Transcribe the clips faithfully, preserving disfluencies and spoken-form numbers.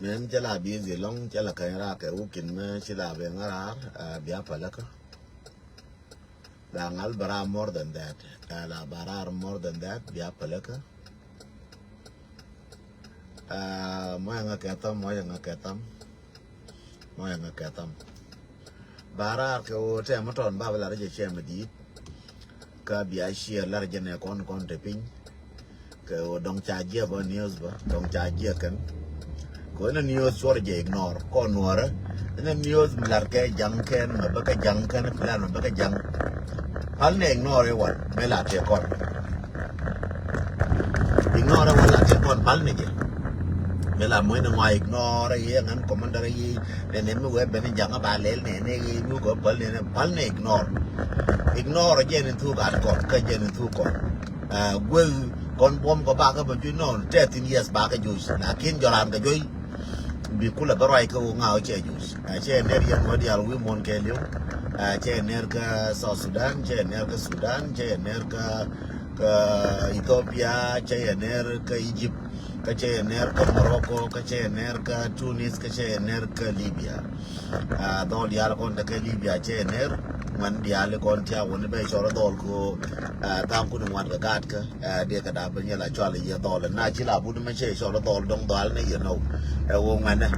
Mɛn cɛ la busy lɔŋ, cɛ la kɛn raar kɛ wikin mɛ ci la ben raar, ah, bia pälä kä. La ŋal bä raar more than that. Ah, la bä raar more than that, bia pälä kä. Ah, mɔyɛ ŋa kɛ tham, mɔyɛ ŋa kɛ tham. Mɔyɛ ŋa kɛ tham. Bä raar kɛ ɣöö tɛm mi tɔn bä bä lar jɛ cɛ mi di̱i̱t. Kä bia share lar jɛ nɛ kɔn kɔn te piny. Kɛ ɣöö dɔŋ ca jiɛ bä news bä, dɔŋ ca jiɛ kɛn. Kɛ ɣöö ni news cuɔr jɛ ignore kɔn nuɔrä. Ni news mi lar kɛ jaŋ kɛn, mɛ bä kɛ jaŋ kɛn, plan mɛ bä kɛ jaŋ. Pal ni ignore iwal, mi la tɛ kɔn. Ignore wala ti kɔn pal ni jɛ. Mi la muɔ̱ny ni ŋɔa ignore yɛ ŋan commander yi. Nɛ nɛ mi wee ben jaŋ ba lɛl nɛ nɛ yi mi kɔ pal nɛ nɛ pal ni ignore. Ignore jɛ ni thuk at kɔn, kä jɛ ni thuk kɔn. Ah, guel kɔn buɔm kɔ ba kä ba juc nɔ, tɛ thin yes ba kä juc. Lakin jɔran kä juc. Bi kulɛ bä ruac kä wä ŋa̱ wä cɛ juc. Ah, cɛ ner yɛn wä dial wi̱i̱ muɔ̱n kɛ li̱w. Ah, cɛ ner kä South Sudan, cɛ ner kä Sudan, cɛ ner kä, kä Ethiopia, cɛ ner kä Egypt, kä cɛ ner kä Morocco, kä cɛ ner kä Tunis, kä cɛ ner kä Libya. Ah, dhɔl dial kɔn te kä Libya cɛ ner, ŋuan dial kɔn tia wä ni bɛ cɔr dhɔl ko, ah, thaŋ kun ŋuan kɛ gat kä. Ɛ, diɛ kɛ da̱a̱ ben yɛ la cual yɛ dhɔl na ci la but mɛ cɛ cɔl dhɔl dɔŋ dhɔl ni yɛ nɔw. Ɛ, wä ŋuɛnɛ.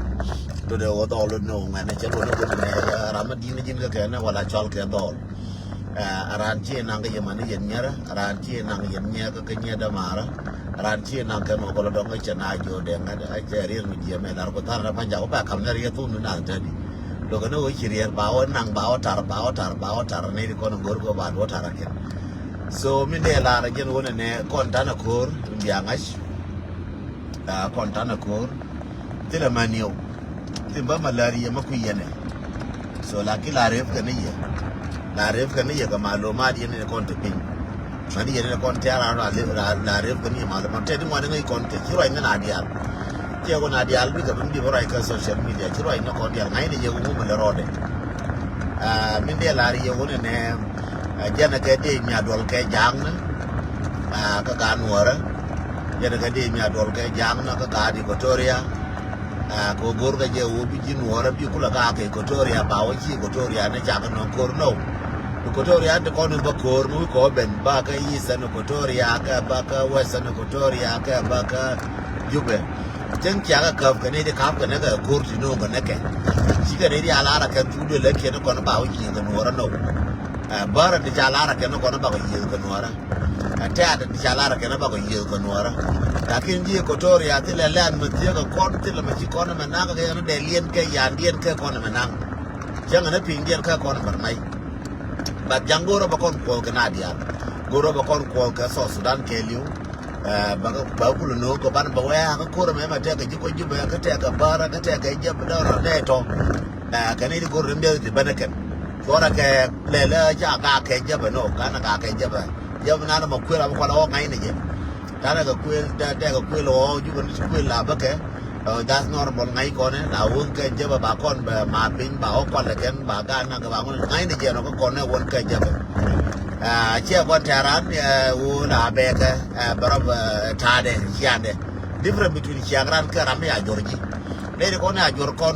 Dodɛ wä dhɔl ni wä ŋuɛnɛ cɛ wä ni wä ni ɛ, ram mi di̱n ji̱n kɛ kɛ ni wala cual kɛ dhɔl. Ɛ, ran ci naŋ kɛ yɛ mani yɛ nyɛrɛ, ran ci naŋ yɛ nyɛ kɛ kɛ nyɛ dɛ marä. Ran ci naŋ kɛ nɔ kɔlɔ dɔŋ kɛ cɛ na jiɔ dɛ ŋɛ dɛ, ɛ, cɛ riɛl mi jiɛ mɛ lar kɔ thar na pa jak wä pa kam ni riɛl thun ni na tɛdi. Dɔkɛ ni wä ci riɛl ba wä naŋ ba wä tar ba wä tar ba wä tar ni di kɔn go̱r kɔ ba wä tar kɛ. So min dee lar jɛn wunɛ nɛ kɔn tanɛ ko̱r in bia ŋa̱c. Ah, kɔn tanɛ ko̱r thilɛ ma niɛw. Thin bä malaria ma kui̱ yɛnɛ. So lakin la rep kɛ ni yɛ, la rep kɛ ni yɛ kɛ malumat yɛn ni kɔn te piny. Mani yɛn ni kɔn tɛr an la rep kɛ ni yɛ malumat tɛ di ŋuan ŋäc kɔn kɛ ci ruac ni na dial. Ciɛ wun a dial bikɛ bin bi bä ruac kɛ social media ci ruac ni kɔn dial ŋa̱c ni yɛ wun mi lɛ rɔɔdɛ. Ah, min dee lar yɛ wun nɛ, ah, jɛn kɛ dee mia duɔl kɛ jaŋ ni, ah, kä gaa nuɔrä. Jɛn kɛ dee mia duɔl kɛ jaŋ ni kä gaa di Equatoria. Ah, kɛ go̱r kɛ jɛ wä bi ji̱ nuɔrä bi kulɛ gaa kɛ Equatoria ba wä ci Equatoria ni cak nɔ ko̱r nɔ. Equatoria ti kɔn in bä ko̱r mi wi̱ kɔ ben ba kɛ Eastern Equatoria kɛ ba kɛ Western Equatoria kɛ ba kɛ Jubɛ. Cäŋ ciakä käp kɛ nɛy ti ka̱p kɛ nɛ kɛ ko̱r ti no̱o̱ŋ kɛ nɛ kɛ. Cikɛ nɛy ti a lar a kɛn thuk duël lɛ kiɛn kɔn ba wä yiëëth kɛ nuɔɔrä nɔw. Ɛ, bärä ti ca lar a kɛn kɔn ba kɛ yiëëth kɛ nuɔɔrä. Ɛ, tɛ̈t ti ca lar a kɛn ba kɛ yiëëth kɛ nuɔɔrä. Lakin ji̱ Equatoria thilɛ lɛn mɛ thiek kɛ kɔn thilɛ mɛ ci kɔn mɛ naŋ kɛ kɛ yɛn dee liɛn kɛ yan diɛn kɛ kɔn mɛ naŋ. Cäŋ ni pi̱ny diɛn kɛ kɔn mɛ mɛy. But ja̱ŋ go̱o̱rä bä kɔn kuɔth kɛ na diaal. Go̱o̱rä bä kɔn kuɔth kɛ South Sudan kɛ li̱w. Ɛ, bä kɛ, bä kulɛ no̱o̱ŋ kɛ ban bä wɛɛ kä ko̱r ɛmɛ mɛ tɛkɛ ji̱ kɔ Jubɛ kä tɛkɛ bärä kä tɛkɛ jɛp dɔr rɔ nɛ tɔ. Ɛ, kɛn i̱ ti go̱r ri miɛth ti bänɛ kɛn. Cuɔrɛ kɛ lɛlɛ ca gak kɛ jɛp ɛnɔ, ganɛ gak kɛ jɛp ɛ. Jɛp nan mɛ kuël abä kual ɛ ɣɔk ŋa̱cnɛ jɛ. Tanɛ kɛ kuël, tɛ, tɛkɛ kuël ɛ ɣɔk Jubɛ ni ti kuël la bä kɛ. Ɛ, that's normal ŋa̱c kɔnɛ, la wun kɛ jɛp ɛ ba kɔn bɛ ma piny, ba ɣɔk kual ɛ kɛn, ba gaat nak kɛ ba ŋun ŋa̱cnɛ jɛ nɔ kä kɔnɛ wun kɛ jɛp ɛ. Ɛ, ciɛ kɔn tɛran, ɛ, wun la bɛ kɛ, ɛ, bɛ rɔ bɛ ta̱a̱dɛ, ciandɛ. Different between ciaŋ ran kɛ ram mi a juɔr ji̱. Nɛy ti kɔn a juɔr kɔn,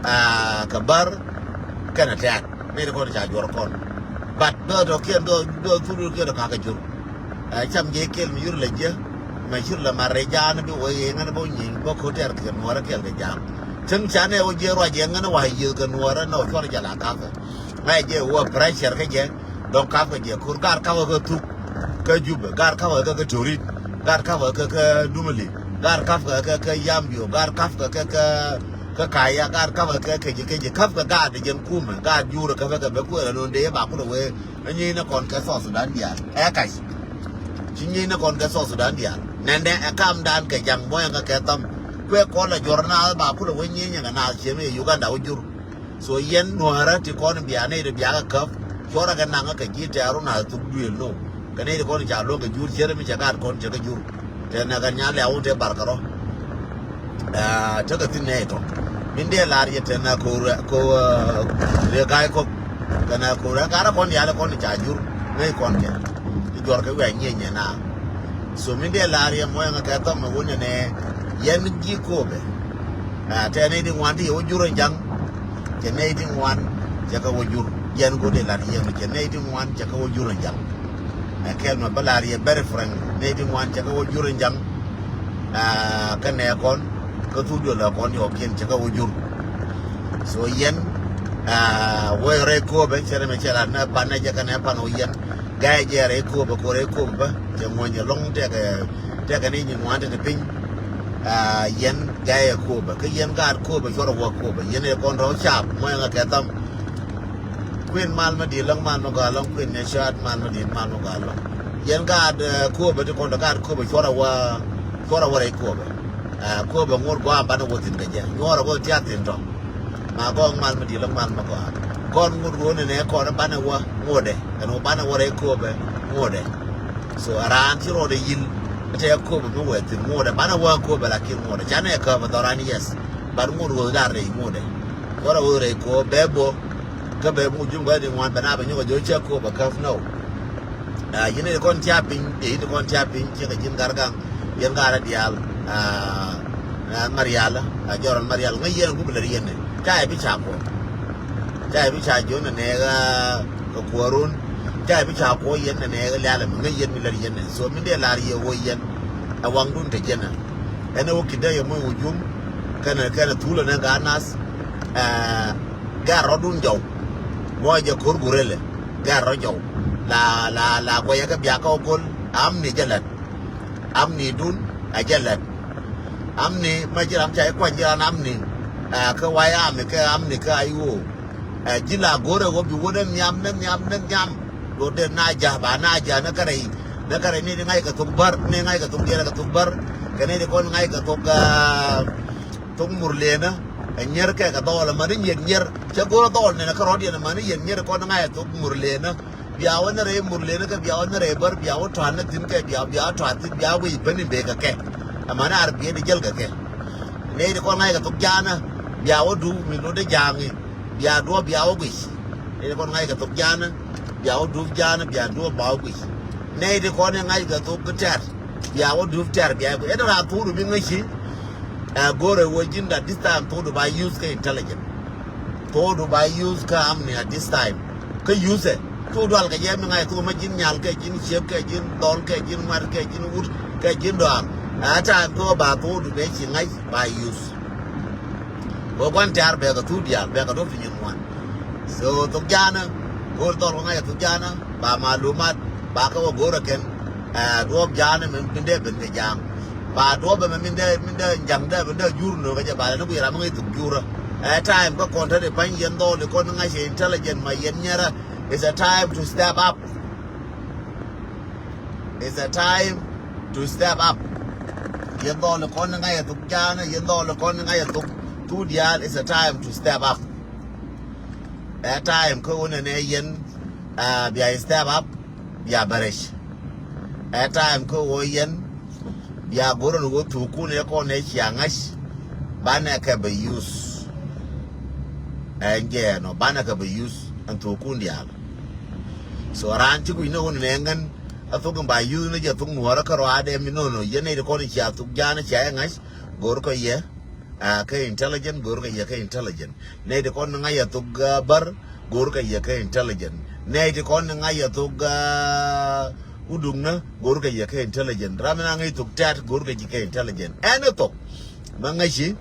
ah, kɛ bär kɛnɛ tɛ̈t. Nɛy ti kɔn ca juɔr kɔn. But bä dɔ̱kiɛn, bä, bä thur kiɛn dɔ̱ kakɛ jur. Ah, cam jɛ kɛl mi yur lɛ jiɛ. Mɛ cir lɛ ma rɛy ja̱a̱n bi wä yɛ ŋän bä nyieeny bä ko̱t tɛ̈r kɛ nuɔrä kɛl kɛ ja̱a̱n. Cäŋ ca nɛ wä jiɛ ruac yɛ ŋän wa yiëth kɛ nuɔrä nɔ cuɔr jɛ la ka̱thɛ. Ŋa̱c jɛ wä pressure kä jɛ. Dɔ̱ŋ ka̱pkɛ jɛ ko̱r, gaat ka̱pkɛ kä Thuk kä Jubɛ, gaat ka̱pkɛ kä, kä Torit, gaat ka̱pkɛ kä, kä Dumili, gaat ka̱pkɛ kä, kä Yambio, gaat ka̱pkɛ kä, kä, kä Kaya, gaat ka̱pkɛ kä kecɛ kecɛ, ka̱pkɛ gaat jɛn kumɛ, gaat jurɛ ka̱pkɛ kɛ bɛ kuɛɛrɛ nundɛ ba kulɛ wee. Ɛ nyiey ni kɔn kɛ South Sudan diaal ɛ kac. Ci nyiey ni kɔn kɛ South Sudan diaal nɛndɛ ɛ kamdan kɛ ja̱ŋ mɔyɛ ŋa kɛ tham. Kuɛ kɔn lɛ jɔr naath ba kulɛ wee nyiey nyɛ kɛ naath ciɛ mi Uganda wä jur. So yɛn nuäärä ti kɔn bia nɛy ti bia kɛ käp. Cuɔrɛ kɛ naŋä kɛ ji̱ tɛɛr wun a thuk duëël no. Kɛ nɛy ti kɔn ca luäŋ kɛ jur cierɛ mi cɛ gaat kɔn cɛ kɛ jur. Tɛn ɛ kɛ nyal lɛ̈ wun tɛ bar kɛ rɔ. Aa, tekɛ thi̱n nɛy tɔ. Min dee lar yɛ tɛn ɛ ko̱r, ko̱r, ɛ, rɛ ga̱a̱c kɔk. Kɛn ɛ ko̱r ɛ garɛ kɔn yal kɔn ca jur. Ŋäc kɔn kɛ. Ti juɔr kɛ wiaa nyieny nyɛ na. So min dee lar yɛ mɔyɛ ŋä kɛ thɔm ɛ wun ɛ nɛ. Yɛn ji̱ ko̱bɛ. Tɛ nɛy ti ŋuan ti yɛ wä jur ɛn jaŋ. Cɛ nɛy ti ŋuan cɛ kɛ wä jur. Yɛn go̱o̱r dee lar yɛn cɛ nɛy ti ŋuan cɛ kɛ wä jur ɛn jaŋ. Kɛl mɛ bä lar yɛ very frank, nɛy ti ŋuan cɛ kɛ wä jur ɛn jaŋ. Kä nɛ kɔn kä thuk duɔl ɛ kɔn yɔɔkiɛn cɛ kɛ wä jur. So yɛn wee rɛy Kööbɛ cɛ rɛ mɛ cɛ lar nɛ pan nɛ jɛ kɛ nɛ pan wä yɛn. Ga̱a̱c jɛ rɛy Kööbɛ ko rɛy Kööbɛ bä cɛ ŋuɔ̱ny ɛlɔ̱ŋ tɛkɛ tɛkɛ ni nyin wan tɛtɛ piny. Yɛn ga̱a̱c ɛ Kööbɛ kä yɛn gaat Kööbɛ cuɔrɛ wä Kööbɛ yɛn ɛ kɔn rɔ̱ cap mɔyɛ ŋa kɛ tham. Kuën mal ma di̱i̱t lɔ̱ŋ mal ma gɔaa lɔ̱ŋ kuën nɛ cuat mal ma di̱i̱t mal ma gɔaa lɔ̱ŋ. Yɛn gaat Kööbɛ ti kɔn dɔ gaat Kööbɛ cuɔrɛ wä cuɔrɛ wä rɛy Kööbɛ. Kööbɛ ŋuɔ̱t gɔaa banɛ wä thi̱n kɛ jɛ nyuɔrɛ wä tiath thi̱n tɔ. Ma gɔɔŋ mal mi di̱i̱l ɔ mal mi gɔaa. Kɔn ŋut ɣöö ni nɛ kɔn banɛ wä ŋutdɛ ɛn ɣöö banɛ wä rɛy Kööbɛ ŋutdɛ. So raan ci rɔɔdɛ yil tɛ Kööbɛ mi wɛɛ thi̱n ŋutdɛ banɛ wä Kööbɛ lakin ŋutdɛ canɛ ɛ käp ɛ dhɔran yɛth. Bat ŋut ɣöö lar rɛy ŋutdɛ. Kɔn rɛ ɣöö rɛy Kööbɛ bɛ bo̱ kä bɛ muk juŋ bɛ di ŋuan bɛ na bɛ nyɔk ɛ jo̱o̱c cɛ Kööbɛ käp nɔw. Yini ti kɔn tia piny, yini ti kɔn tia piny, ciɛ kɛ ji̱n gar gaŋ, yɛn gar a diaal. Marial, a jɔrɔn Marial ŋäc yɛn gum lär yɛn ni ca yɛ bi ca kuɔ. Ca yɛ bi ca jiön ni nɛɛk kɛ kuɔrun. Ca yɛ bi ca kuɔ yɛn ni nɛɛk lial mi ŋäc yɛn mi lär yɛn ni so min dee lar yɛ wä yɛn. Ɛ waŋdun te jɛn ɛ ɛn ɛ wä kidä yɛ moc wä jum. Kɛnɛ kɛnɛ thulɛ ni gaa nath. Gɛr rɔdun jɔw. Mɔ jɛ ko̱r gurelɛ. Gɛr rɔ jɔw la la la guɔyɛ kɛ biakä ɔ go̱l. Amni jɛ lɛt. Amni dun a jɛ lɛt. Amni ma ji̱ ram ca i̱ kuany ji̱ ran amni. Kä way ami kɛ amni kä ay ɣöö ji̱ la go̱rɛ ɣöö bi wä ni nhiam ni nhiam ni nhiam. Lot dee na ja̱ ba na ja̱ ni kärɛ ni kärɛ ni di ŋa̱c kɛ thok bär ni ŋa̱c kɛ thok diɛɛr kɛ thok bär. Kɛ ni di kɔn ŋa̱c kɛ thok thok mur lenä. Ɛ nyier kɛ kɛ dhɔɔl ɛmani nyier nyier cɛ go̱r dhɔɔl nɛnɛ kärɔ̱diɛn ɛmani yɛn nyier kɔn ŋa̱c ɛ thok mur lenä. Bia wä ni rɛy mur lenä kɛ bia wä ni rɛy bär bia wä tɔ̱a̱n ni thi̱n kɛ bia bia wä tɔ̱a̱n thi̱n bia wä guic bäni bekɛ kɛ. Ɛmani ar biɛ di jäl kɛ kɛ. Nɛy ti kɔn ŋa̱c kɛ thok ja̱a̱nä bia wä dup mi lotdä ja̱a̱ŋi. Bia duɔ̱ɔ̱p bia wä guic. Nɛy ti kɔn ŋa̱c kɛ thok ja̱a̱nä bia wä dup ja̱a̱nä bia duɔ̱ɔ̱p ba wä guic. Nɛy ti kɔn i̱ ŋa̱c kɛ thok tɛr bia wä dup tɛr bia wä guic ɛn raan thok du bi ŋäci. Ɛ go̱rɛ wä ji̱n at this time thok du ba use kɛ intelligent. Thok du ba use kä amni at this time. Kä use ɛ thok dual kɛ jɛ mi ŋa̱c thok ma ji̱n nyal kɛ ji̱n ciek kɛ ji̱n dhɔl kɛ ji̱n ŋuɛt kɛ ji̱n wut kɛ ji̱n dɔaŋ. Ɛ time kä ba thok du bɛ ci ŋa̱c ba use. Wä gua̱n tɛ̈r bɛ kɛ thuk diaal bɛ kɛ duɔ̱p ti nyin ŋuan. So thok ja̱a̱nä go̱o̱r dhɔl wä ŋa̱c ɛ thok ja̱a̱nä ba malumat ba kɛ wä go̱o̱r ɛ kɛn. Ɛ duɔ̱ɔ̱p ja̱a̱nä min dee ben kɛ ja̱a̱ŋ ba duɔ̱ɔ̱p ɛmɛ min dee min dee ja̱ŋ dee ben dee jur nöökä jɛ ba lɛ ni guic ram mi ŋäc thok jurä. Ɛ time kä kɔn te di pa̱ny yɛn dhɔl ikɔn ni ŋa̱c ɛ intelligent ma yɛn nyɛrä. It's a time to step up. It's a time to step up. Yɛn dhɔl ikɔn ni ŋa̱c ɛ thok ja̱a̱nä yɛn dhɔl ikɔn ni ŋa̱c ɛ thok thuk diaal it's a time to step up. Ɛ time kä wä nɛnɛ yɛn bia step up. Bia bɛ rɛc. Ɛ time kä wä yɛn bia go̱rä ni wä thukun ɛ kɔn ɛ cia ŋa̱c. Banɛ kɛ bɛ use. Ɛn jɛ ɛnɔ banɛ kɛ bɛ use ɛn thukun diaal. So raan ci kui̱ ni wä nɛnɛ ŋän. A thok in ba use ni jɛ thok nuɔrä kä ruaadɛ mi nono yɛn nɛy ti kɔn cia thok ja̱a̱nä cia ɛ ŋa̱c. Go̱r kɔ yɛ kä intelligent go̱r kɛ yɛ kä intelligent. Nɛy ti kɔn ŋa̱c a thok bär go̱r kɛ yɛ kä intelligent. Nɛy ti kɔn ŋa̱c a thok wuduknä go̱r kɛ yɛ kä intelligent. Ram in a ŋäc thok tɛ̈t go̱r kɛ ji̱ kä intelligent ɛn ɛ thok. Mɛ ŋäci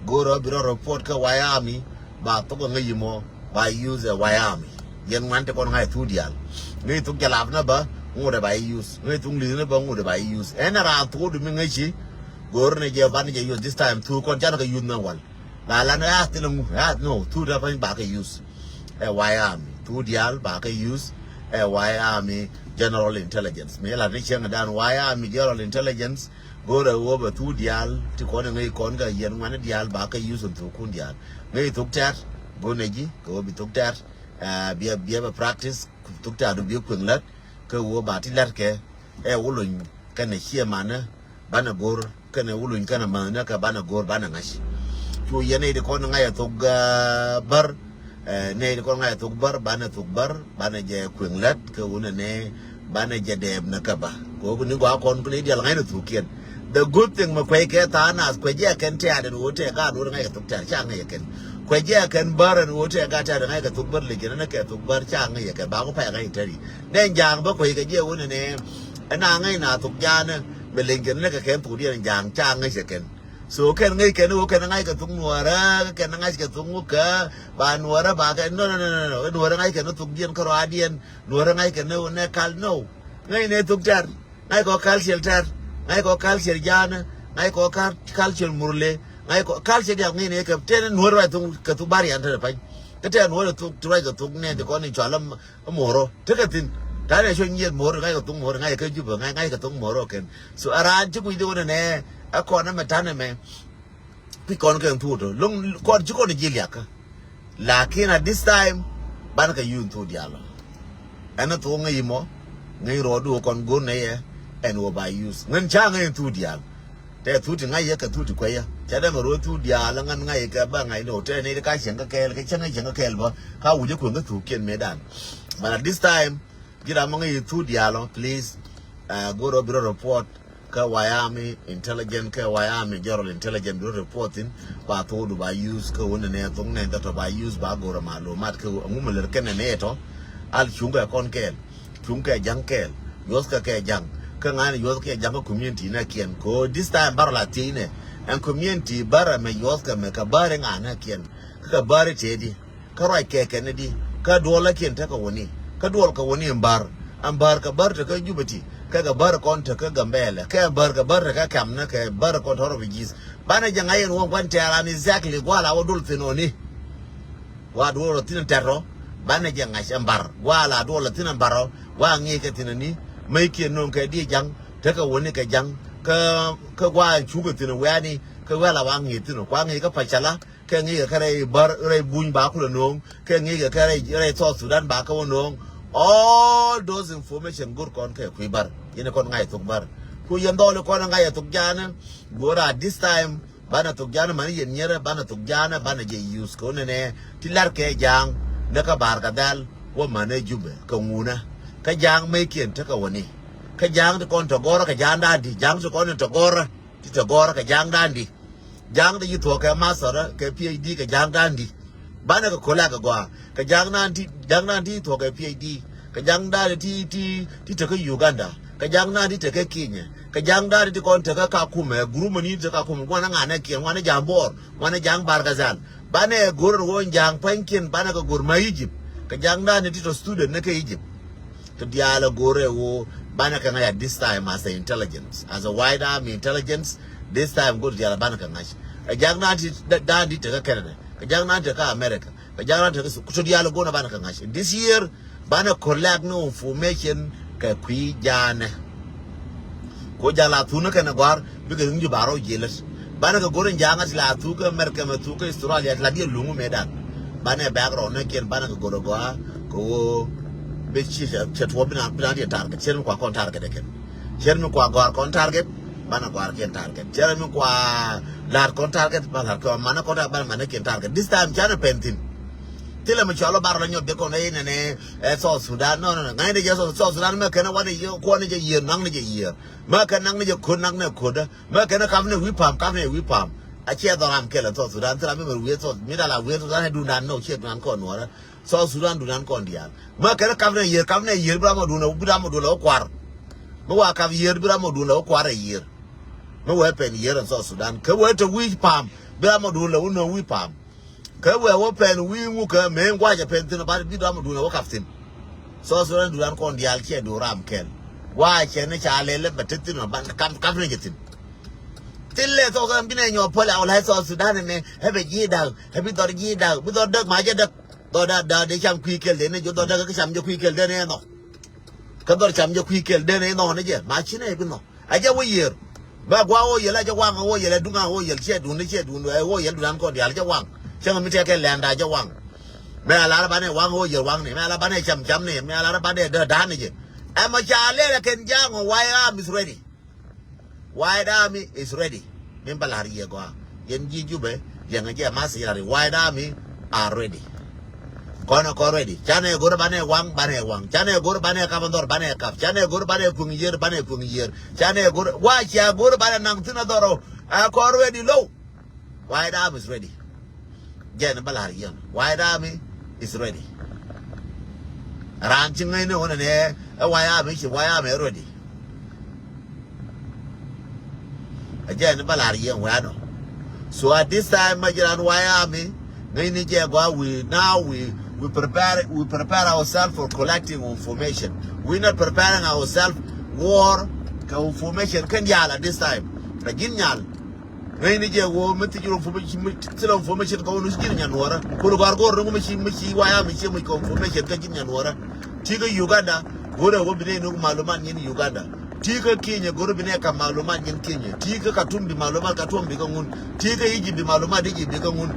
go̱r ɔ bi rɔ report kä way ami ba thok a ŋäci mɔ. Ba use ɛ way ami. Yɛn ŋuan ti kɔn ŋa̱c thuk diaal. Ŋäc thuk jalap ni bä ŋut ɛ ba use ŋäc thuk li̱th ni bä ŋut ɛ ba use ɛn ɛ raan thuk du mi ŋäci. Go̱r ni jɛ ban jɛ use this time thuk kɔn can kɛ use ni wal. La lan ɛ thil ŋu ɛ no thuk dee pany ba kɛ use. Ɛ way ami thuk diaal ba kɛ use. Ɛ way ami general intelligence mi lat ni cieŋ dan way ami general intelligence. Go̱rɛ wä bɛ thuk diaal ti kɔn ŋäc kɔn kɛ yɛn ŋuani diaal ba kɛ use in thukun diaal. Ŋäc thuk tɛ̈r go̱r ni ji̱ kɛ wä bi thuk tɛ̈r. Biɛ biɛ bɛ practice thuk tɛ̈r du biɛ kueŋ lät. Kɛ wä ba ti lät kɛ ɛ wä lony kɛnɛ ciɛ manä. Banɛ go̱r kɛnɛ wä lony kɛnɛ manä kɛ banɛ go̱r banɛ ŋa̱c. Cu yɛn nɛy ti kɔn ŋa̱c ɛ thok bär. Nɛy ti kɔn ŋa̱c ɛ thok bär banɛ thok bär banɛ jɛ kueŋ lät kɛ wä nɛnɛ. Banɛ jɛ dɛɛp nɛ kɛ ba kɛ wä ni gɔaa kɔn kɛ nɛy diaal ŋa̱c ni thukiɛn. The good thing mɛ kuec kɛ tha̱a̱ŋ nath, kuec jɛ kɛn tɛ̈t ɛn ɣöö tɛ̈ gaat ɣöö ŋa̱c kɛ thok tɛ̈t, ca ŋäc kɛ kɛn. Kuec jɛ kɛn bär ɛn ɣöö tɛ̈ gaat tɛ̈t ŋa̱c kɛ thok bär, lɛ ji̱n ɛn kɛ thok bär, ca ŋäc kɛ kɛn. Bakɔ pay ŋa̱c tɛ̈t i̱ nɛ ja̱a̱ŋ bä kuec kɛ jɛ ɣöö nɛnɛ ɛn a ŋäc na thok ja̱a̱n ɛ, bɛ leny kɛn ɛn kɛ kɛn thokdiɛn ja̱a̱ŋ, ca ŋäc kɛ kɛn. So kɛn ŋäc kɛn ɣöö kɛn ŋa̱c kɛ thok nuɔ̱ɔ̱rä, kɛn ŋa̱c kɛ thok ŋukä, ba nuɔ̱ɔ̱rä ba kɛ, no, no, no, no, no. Nuɔ̱ɔ̱rä ŋa̱c kɛn thokdiɛn kärɔaadiɛn, nuɔ̱ɔ̱rä ŋa̱c kɛn nɛ kal, no. Ŋäc nɛ thok tɛ̈r. Ŋa̱c kɔ culture tɛ̈r. Ŋa̱c kɔ culture ja̱a̱nä. Ŋa̱c kɔ cul-, culture murle. Ŋa̱c kɔ culture diaal ŋäc nɛ kɛ tɛn nuɔ̱ɔ̱rä ruac thok, kɛ thok bär yan tɛn pany. Kä tɛn nuɔ̱ɔ̱rä thok, ruac kɛ thok nɛ ti kɔn in cual ɛ Moro. Tekɛ thi̱n. Ta̱nɛ cuɔ nyieth Moro, ŋa̱c kɛ thok Moro, ŋa̱c kɛ Jubɛ, ŋa̱c, ŋa̱c kɛ thok Moro kɛn. So a raan ci kui̱ di wä nɛ nɛ, ɛ kɔn ɛmɛ ta̱nɛ mɛ. Kui̱ kɔn kɛn thuut ɔ. Lo̱ŋ kɔn ci kɔn ji̱ liakä. Lakin at this time, banɛ kɛ use thuk diaal ɔ. Ɛn thuk ŋäc imɔ, ŋäc rɔɔdu kɔn go̱r nɛ yɛ, ɛn wä ba use. Ŋän ca ŋäc thuk diaal. Tɛ thuk ti ŋa̱c yɛ kɛ thuk ti kuɛ yɛ. Ca dɛmɛ rɔɔd thuk diaal, ŋän ŋa̱c kɛ ba ŋa̱c ni ɔ. Tɛ ni ka cieŋ kä kɛɛl, kɛ cieŋ kä cieŋ kä kɛɛl bä. Ka wi̱c ɛ kueŋ kä thuk kiɛn mëë dan. But at this time, ji̱ ram mi ŋäc thuk diaal ɔ, please, uh, go̱r ɔ bi rɔ report. Kä White Army intelligence, kä White Army general intelligence bi rɔ report thi̱n, ba thokdu ba use, kä wun nɛ thok nɛ tɔ ba use, ba go̱r malumat, kä ŋu mi lär kɛn nɛ tɔ, al cuŋ kɛ kɔn kɛɛl, cuŋ kɛ ja̱ŋ kɛɛl, yuɔth kɛ kɛ ja̱ŋ, kä ŋa̱n yuɔth kɛ ja̱ŋ kä community nɛ kiɛn. Ko this time bar la thiec nɛ, ɛn community bar mɛ yuɔth kɛ mɛ kɛ bar ŋa̱n nɛ kiɛn, kä kɛ bar tëëdi. Kä ruac kɛ kɛn ni di, kä duɔl la kiɛn tekɛ wä ni, kä duɔl kɛ wä ni ɛn bär, ɛn bär kɛ bär tekɛ Jubɛ ti, kɛ kɛ bär kɔn tekɛ Gambɛlɛ, kɛ bär kɛ bär tekɛ kɛm ni kɛ bär kɔn tɔrɔ bi ji̱th. Banɛ jɛ ŋa̱c ɛn wä gua̱n tɛɛr an exactly gua̱a̱ la wä duɔl thi̱n ɔ ni. Gua̱a̱ duɔl la thi̱n ɛn tɛt rɔ, banɛ jɛ ŋa̱c ɛn bär, gua̱a̱ la duɔl la thi̱n ɛn bär rɔ, gua̱a̱ ŋi̱i̱c kɛ thi̱n ɔ ni, mec kiɛn no̱o̱ŋ kɛ di ja̱ŋ, tekɛ wä ni kɛ ja̱ŋ, kä, kä gua̱a̱ cukɛ thi̱n ɔ wiani, kä wɛl a wa ŋi̱i̱c thi̱n ɔ, kua ŋi̱i̱c kä pacala, kɛ ŋi̱i̱kɛ kɛ rɛy bär, rɛy buny ba kulɛ no̱o̱ŋ, kɛ ŋi̱i̱kɛ kɛ rɛy, rɛy South Sudan ba kɛ wä no̱o̱ŋ. All those information go̱r kɔn kɛ kui̱ bär. Yɛn kɔn ŋa̱c thok bär. Ku yɛn dhɔl kɔn ŋa̱c thok ja̱a̱nä. Go̱r a this time, banɛ thok ja̱a̱nä mani yɛn nyierä, banɛ thok ja̱a̱nä, banɛ jɛ use kɛ wä nɛnɛ. Ti lar kɛ ja̱a̱ŋ, nɛ kä Bar kɛ Dhal, wä manɛ Jubɛ, kɛ ŋunä. Kä ja̱a̱ŋ mec kiɛn tekɛ wä ni. Kä ja̱a̱ŋ ti kɔn tɔ gɔrä, kɛ ja̱a̱ŋ da̱a̱n ti, ja̱a̱ŋ ti kɔn tɔ gɔrä, ti tɔ gɔrä, kɛ ja̱a̱ŋ da̱a̱n ti. Ja̱a̱ŋ ti ci thuɔ̱k kɛ master kɛ P H D kɛ ja̱a̱ŋ da̱a̱n di. Banɛ kɛ ko̱lak kɛ gɔaa. Kɛ ja̱a̱ŋ da̱a̱n ti, ja̱a̱ŋ da̱a̱n ti thuɔ̱k kɛ P H D. Kɛ ja̱a̱ŋ da̱a̱n ti, ti, ti tekä Uganda. Kɛ ja̱a̱ŋ da̱a̱n ti tekä Kenya. Kɛ ja̱a̱ŋ da̱a̱n ti kɔn tekä Kakuma. Group ni tekä Kakuma. Ŋuanɛ ŋanɛ kiɛn, ŋuanɛ ja̱a̱ŋ Bor, ŋuanɛ ja̱a̱ŋ Bargazal. Banɛ go̱r ɣöö ja̱a̱ŋ pa̱nykiɛn, banɛ kɛ go̱r ma Egypt. Kɛ ja̱a̱ŋ da̱a̱n ti tɔ student ni kɛ Egypt. Kɛ diaal a go̱rɛ wo banɛ kɛ ŋa̱c at this time as a intelligence, as a White Army intelligence. This time go̱r diaal a banɛ kɛ ŋa̱c. Kɛ ja̱a̱ŋ da̱a̱n ti, da̱a̱n ti tekä Canada, kɛ ja̱a̱ŋ da̱a̱n ti tekä America, kɛ ja̱a̱ŋ da̱a̱n ti tekä, kɛ diaal a go̱rɛ banɛ kɛ ŋa̱c. This year banɛ collect ni information kɛ kui̱ ja̱a̱nɛ. Ko ja̱a̱ŋ la thun ni kɛn a gɔ̱a̱r bikɛ riŋ ji̱ barɔ ji̱ lät. Banɛ kɛ go̱r in ja̱a̱ŋ a ti la thuk kä America mɛ, thuk kä Australia, ti la diɛ luŋ mɛ dan. Banɛ bɛ̈k rɔ nɛ kiɛn, banɛ kɛ go̱r a gɔaa kɛ ɣöö bi ci cɛ, cɛ tuɔɔk bi na, bi na diɛ target. Cɛn mi kua kɔn target ɛ kɛn. Cɛn mi kua gɔ̱a̱r kɔn target, banɛ gɔ̱a̱r kiɛn target. Cɛn mi kua la̱t kɔn target, banɛ la̱t kɔn, manɛ kɔn target, banɛ manɛ kiɛn target. This time canɛ pɛn thi̱n. Thilɛ mi cɔl ɔ bar lɔ nyɔk jɛ kɔn ɛ nɛnɛ, ɛ South Sudan. No, no, no. Ŋa̱cnɛ jɛ South, South Sudan mɛ kɛn wanɛ yɛ, kuɔnɛ jɛ yiër, naŋnɛ jɛ yiër. Mɛ kɛn naŋnɛ jɛ ko̱t, naŋnɛ ko̱t. Mɛ kɛn kam ni wi̱i̱ pa̱a̱m, kam ni wi̱i̱ pa̱a̱m. A ciɛ dhɔr ram kɛl a South Sudan, thil ram mi mɛr wi̱i̱ South, mi dal a wi̱i̱ South Sudan, duundan nɔ, ciɛ duundan kɔn Nuɔrä. South Sudan duundan kɔn diaal. Mɛ kɛn kam ni yiër, kam ni yiër, bi ram mɔ duun, bi ram mɔ duun la wä kuar. Mi wa kam yiër, bi ram mɔ duun la wä kuar a yiër. Mi wee pɛn yiër a South Sudan. Kɛ wee te wi̱i̱ pa̱a̱m, bi ram mɔ duun la wä nɔ wi̱i̱ pa̱a̱m. Kɛ wee wä pɛn wi̱i̱ ŋukɛ mëë ŋuacɛ pɛn thi̱n, ba bi ram mɔ duun la wä kap thi̱n. South Sudan duundan kɔn diaal ciɛ duun ram kɛl. Wa cɛ ni ca lɛl bɛ te thi̱n ɔ, ban kam, kam ni jɛ thi̱n. Thilɛ South Sudan bi nɛ nyɔk päl a wä la South Sudan ni ɛ bɛ ji̱ da̱k, ɛ bi dhɔr ji̱ da̱k, bi dhɔr däk ma jɛ däk. Dhɔr da̱k, da̱k dee cam kui̱ kɛl dee ni jɛ dhɔr däk kä cam jɛ kui̱ kɛl dee ni ɛ nhɔk. Kä dhɔr cam jɛ kui̱ kɛl dee ni ɛ nhɔk ni jɛ ma ci ni ɛ bi nhɔk. A jɛ wä yiër. Bɛ gua̱a̱ wä yiël a jɛ waŋ, a wä yiël a duŋ, a wä yiël ciɛ duun ni ciɛ duun, ɛ wä yiël duundan kɔn diaal jɛ waŋ. Cäŋ mi tɛkɛ lɛnda jɛ waŋ. Mɛ a lar banɛ waŋ wä yiël waŋni, mɛ a lar banɛ cam camni, mɛ a lar banɛ dä da̱a̱n ni jɛ. Ɛmɔ ca lɛl ɛ kɛn ja̱a̱ŋ ɔ, White Army is ready. White Army is ready. Min ba lar yɛ gɔaa. Yɛn ji̱ Jubɛ, liɛŋɛ jɛ ma̱th yɛ lar White Army are ready. Kɔn ɛ kɔn ready. Canɛ go̱r banɛ waŋ, banɛ waŋ. Canɛ go̱r banɛ kap dhɔr, banɛ kap. Canɛ go̱r banɛ kuŋ yier, banɛ kuŋ yier. Canɛ go̱r, wa cia go̱r banɛ naŋ thin a dhɔr ɔ. Ɛ kɔn ready low. White Army is ready. Jɛn bä la̱r yɛn. White Army is ready. Raan ci ŋäcni wunɛ nɛ ɛ White Army ci White Army ready. Ɛ jɛn bä la̱r yɛn wɛnɔ. So at this time, ma jiran White Army, ŋäcni jɛ gɔaa, we, now we, we prepare, we prepare ourselves for collecting information. We not preparing ourselves war kɛ information kɛn yal at this time. Kɛ ji̱n nyal. Ŋäcni jɛ ɣöö mi thiec rɔ information, mi thilɛ information kä wä ni ji̱n nyan wärä. Kul gɔ̱a̱r go̱o̱r ni ŋu mi ci, mi ci waya mi ci muc kɛ information kä ji̱n nyan wärä. Ti̱i̱ kä Uganda, go̱o̱rɛ ɣöö bi nɛy ni malumat nyin Uganda. Ti̱i̱ kä Kenya, go̱o̱rɛ bi nɛy ka malumat nyin Kenya. Ti̱i̱ kä Khartoum bi malumat Khartoum bi kä ŋun. Ti̱i̱ kä Egypt bi malumat Egypt bi kä ŋun.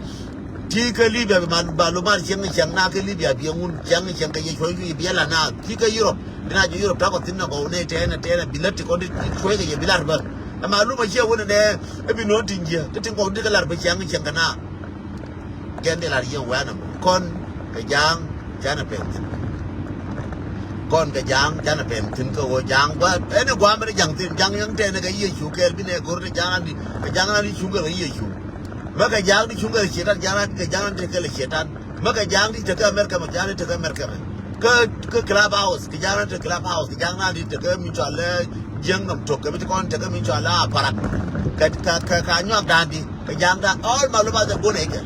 Ti̱i̱ kä Libya bi mal-, malumat cieŋ cieŋ na kä Libya bi ŋun. Cieŋ cieŋ kɛ yɛ cuɔ̱c wi̱i̱ bi yɛ la na. Ti̱i̱ kä Europe, bi na jɛ Europe takɔ thi̱n na gɔw nɛy tɛɛnɛ, tɛɛnɛ bi lät ti kɔn ti cuɔ̱c kɛ yɛ bi lat bä. Ɛ maluma ciɛ wunɛ nɛ, ɛ bi nɔn tin jiɛ, ti tin kɔn ti kɛ lar bi ciaŋ ciaŋ kɛ na. Kɛn di lar yɛ wɛn ɛmɔ. Kɔn kɛ ja̱a̱ŋ canɛ pɛn thi̱n. Kɔn kɛ ja̱a̱ŋ canɛ pɛn thi̱n kɛ ɣöö ja̱a̱ŋ gua, ɛn ɛ gua mɛn ja̱ŋ thi̱n, ja̱ŋ yäŋ tɛn kɛ Yecu kɛɛl bi nɛ go̱r ni ja̱a̱ŋ di, kɛ ja̱a̱ŋ di cuŋ kɛ Yecu. Mɛ kɛ ja̱a̱ŋ di cuŋ kɛ cietan, ja̱a̱ŋ di, kɛ ja̱a̱ŋ di kɛ cietan. Mɛ kɛ ja̱a̱ŋ di tekɛ America mɛ, ja̱a̱ŋ di tekɛ America mɛ. Kä, kä Clubhouse, kɛ ja̱a̱ŋ di tekɛ Clubhouse, kɛ ja̱a̱ŋ di tekɛ mi cɔal lɛ jiäŋ nɔm tok, kɛ mi ti kɔn tekɛ mi cɔal lɛ Aparak. Kɛ, kɛ, kɛ, kɛ nyuak da̱a̱n di, kɛ ja̱a̱ŋ da̱a̱n, all malumat ɛ go̱n ɛ kɛ.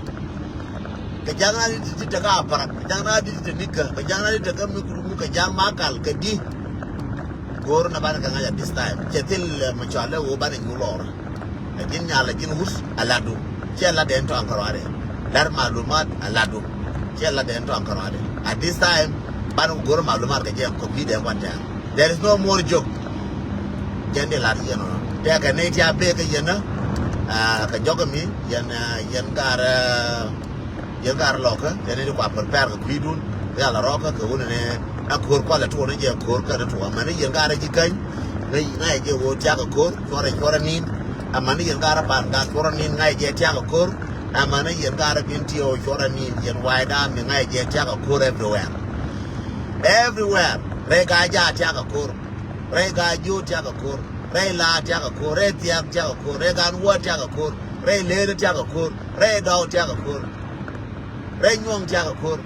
Kɛ ja̱a̱ŋ di ti tekɛ Aparak, kɛ ja̱a̱ŋ di ti tekɛ Nika, kɛ ja̱a̱ŋ di tekɛ mi kuru, kɛ ja̱a̱ŋ Makal, kɛ di. Go̱o̱r na banɛ kɛ ŋa̱c at this time. Cɛ thil, eh, mi cɔal lɛ ɣöö banɛ nyu lɔɔr. Ɛ ji̱n nyal, ɛ ji̱n wut, ɛ latdu. Ciɛ lat dɛn tɔ̱a̱ŋ kärɔadɛ. Lat malumat, ɛ latdu. Ciɛ lat dɛn tɔ̱a̱ŋ kärɔadɛ. At this time, banɛ ku go̱o̱r malumat kɛ jɛ kɔ bi dɛ kuan tɛ̈r. There is no more joke. Jɛn di lat yɛn ɔ. Tɛkɛ nɛy ti a bek kɛ yɛn ɛ, ah, kɛ jɔk mi, yɛn, ah, yɛn gar, ah, Yɛn ka rɔ lɔkä, yɛn ni kua prepare kɛ kui̱dun, rial a rɔkä kɛ wun ni a ko̱r kualɛ tuɔɔk ni jɛ ko̱r kɛ ni tuɔɔk. Amäni yɛn ka rɔ ji̱ käny, ŋäc, ŋa̱c jɛ ɣöö tiakä ko̱r, cuɔrɛ, cuɔrɛ nin. Amäni yɛn ka rɔ ban ka cuɔrɛ nin, ŋa̱c jɛ tiakä ko̱r. Amäni yɛn ka rɔ bin tiɛw cuɔrɛ nin, yɛn White Army ŋa̱c jɛ tiakä ko̱r everywhere. Everywhere. Rɛy ka ja tiakä ko̱r. Rɛy ka jiö tiakä ko̱r. Rɛy la tiakä ko̱r. Rɛy thia̱k tiakä ko̱r. Rɛy kan wä tiakä ko̱r. Rɛy leer tiakä ko̱r. Rɛy dɔw tiakä ko̱r. Rɛy nyuɔ̱ŋ tiakä ko̱r.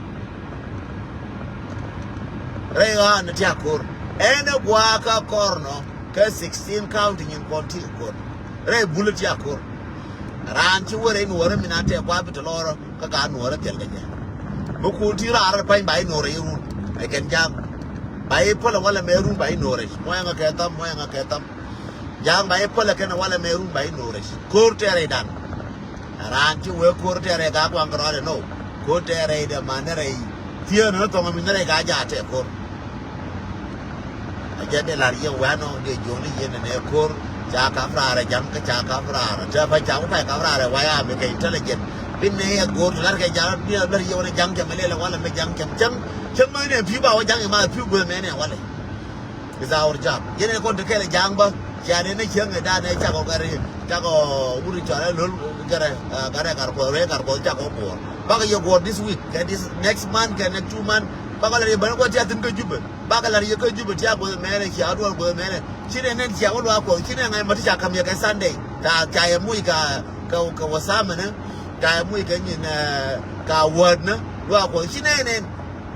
Rɛy ɣa̱a̱n tiakä ko̱r. Ɛn ɛ gua̱a̱kä kɔr nɔ kä sixteen county nyin kɔn tikä ko̱r. Rɛy bul tiakä ko̱r. Raan ci wä rɛy nuɔ̱ɔ̱rä min a tɛk gua̱a̱ bi te lɔrä kä ka nuɔ̱ɔ̱rä thil kɛ jɛ. Mi kun ti raar rɛ pa̱ny ba i̱ nuɔ̱ɔ̱rä i̱ run. Ɛ kɛn ja̱a̱ŋ. Ba i̱ pälɛ walɛ mɛ run ba i̱ nuɔ̱ɔ̱rä. Muɔ̱yɛ ŋa kɛ tham, muɔ̱yɛ ŋa kɛ tham. Ja̱a̱ŋ ba i̱ pälɛ kɛn walɛ mɛ run ba i̱ nuɔ̱ɔ̱rä. Ko̱r tɛɛrɛ i̱ dan. Raan ci wee ko̱r tɛɛrɛ ka kuaŋ kɛ rɔɔdɛ nɔ. Ko̱r tɛɛrɛ i̱ dɛ man nɛ rɛy. Thieen ni thɔŋ mi nɛ rɛy ka jaatɛ ko̱r. A jɛ dee lar yɛ wɛnɔ dee jiɔni yɛn nɛ ko̱r. Ca kap raarɛ ja̱ŋ kä ca kap raarɛ. Tɛ pa ca wä pa kap raarɛ waya mi kɛ intelligent. Bi nɛ yɛ go̱r lar kɛ ja̱ŋ bi lar yɛ wä ja̱ŋ kɛ mɛ lɛlɛ walɛ mɛ ja̱ŋ kɛ cäŋ. Cäŋ mɛ nɛ pi̱w ba wä ja̱ŋ yɛ ma pi̱w guɛ mɛ nɛ walɛ. Is our job. Yɛn ɛ kɔn te kɛl ɛ ja̱a̱ŋ bä. Cia nɛn ni cieŋ ɛ da̱a̱n ɛ cakɔ gari, cakɔ wut in cɔal ɛ lo̱l gɛrɛ, ah, gari ɛ Gatkuɔth, rɛy Gatkuɔth cakɔ buɔɔr. Bakɛ yɛ guɔ̱ɔ̱r this week, kɛ this next month, kɛ next two month. Bakɛ lar yɛ bäni guɔ̱th tia thi̱n kä Jubɛ. Bakɛ lar yɛ kä Jubɛ tia guɔ̱th mɛnɛ, cia duɔl guɔ̱th mɛnɛ. Ci nɛn nɛn cia wä luaak Kuɔth, ci nɛn ŋa̱c ma ti ca ka̱m yɛ kɛ Sunday. Ca, ca yɛ muc ka, ka, ka wä tha̱a̱mɛnɛ. Ca yɛ muc kɛ nyin, eh, ka wätnä. Luaak Kuɔth, ci nɛn nɛn.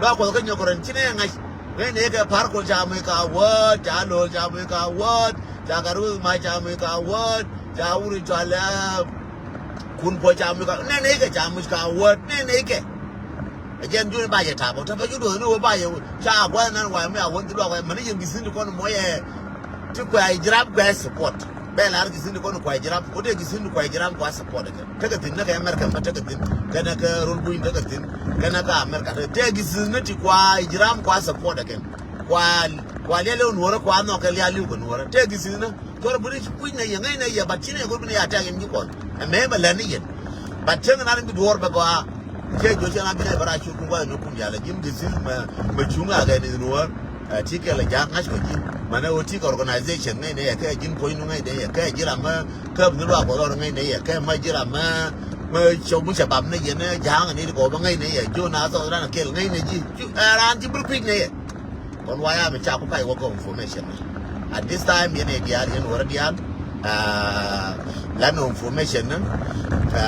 Luaak Kuɔth kä nyɔk rɛn, ci nɛn ŋa̱c. Ŋäcnɛ kɛ Pa̱a̱r Kuɔl ca moc ka wäät, ca Lo̱l ca moc ka wäät, ca Gatwec Mac ca moc ka wäät, ca wut in cɔal ɛ Kun Puɔ̱c ca moc ka, nɛnɛ kɛ ca moc ka wäät, nɛnɛ kɛ. Ɛ jɛn juni ba jɛ tap ɔ, tap ɔ ju duɔth ni wä ba jɛ wä. Ca gua̱th nan wa mi a wä ni luak wä, mɛn ni yɛn gi̱thin ti kɔn muɔc ɛ. Ti kuɛ jiram kuɛ support. Bɛ lar gi̱thin ti kɔn kuɛ jiram, ko te gi̱thin ti kuɛ jiram kuɛ support kɛ. Tekɛ thi̱n ni kɛ America mɛ tekɛ thi̱n. Kɛnɛ kɛ rol buny tekɛ thi̱n. Kɛnɛ kɛ America tekɛ. Tekɛ thi̱n ni ti kua jiram kua support kɛn. Kua, kua liɛl i̱ nuɔrä kua nhɔk kɛ lial li̱w kɛ nuɔrä. Tekɛ thi̱n ni. Cuɔrɛ buni ci kui̱c nɛ yɛ ŋäc nɛ yɛ, but ci nɛ go̱r bini ya tɛk yɛn ji̱ Kuɔth. Ɛmɛ mɛ lɛn ni yɛn. But cieŋ nan bi duɔɔr bɛ gɔaa. Cɛ jɔ̱ cɛ nan bi nɛ bɛ ra cur kun gua̱th ni kun yalɛ ji̱n gi̱thin mɛ, mɛ cuŋ a kɛ ni nuɔr. Ɛ, ti kɛl ɛ ja̱a̱k ŋa̱c kɔ ji̱. Mɛnɛ ɣöö ti kɛ organization ŋäcnɛ yɛ kɛ ji̱n puɔ̱nydu ŋäcnɛ yɛ kɛ ji̱ ram mɛ käp ni luaak Kuɔth ɣɔr ŋäcnɛ yɛ kɛ mɛ ji̱ ram mɛ Cɔw mi ca bam ni yɛn ja̱a̱ŋ ni kɔ bä ŋäcnɛ yɛ ji̱ na South Sudan kɛl ŋäcnɛ ji̱. Ɛ raan ci bir kui̱cnɛ yɛ. Kɔn waya mi ca ku pay wä kɔ information ni. At this time yɛn ɛ diaal yɛn wä rɔ diaal. Lan information ni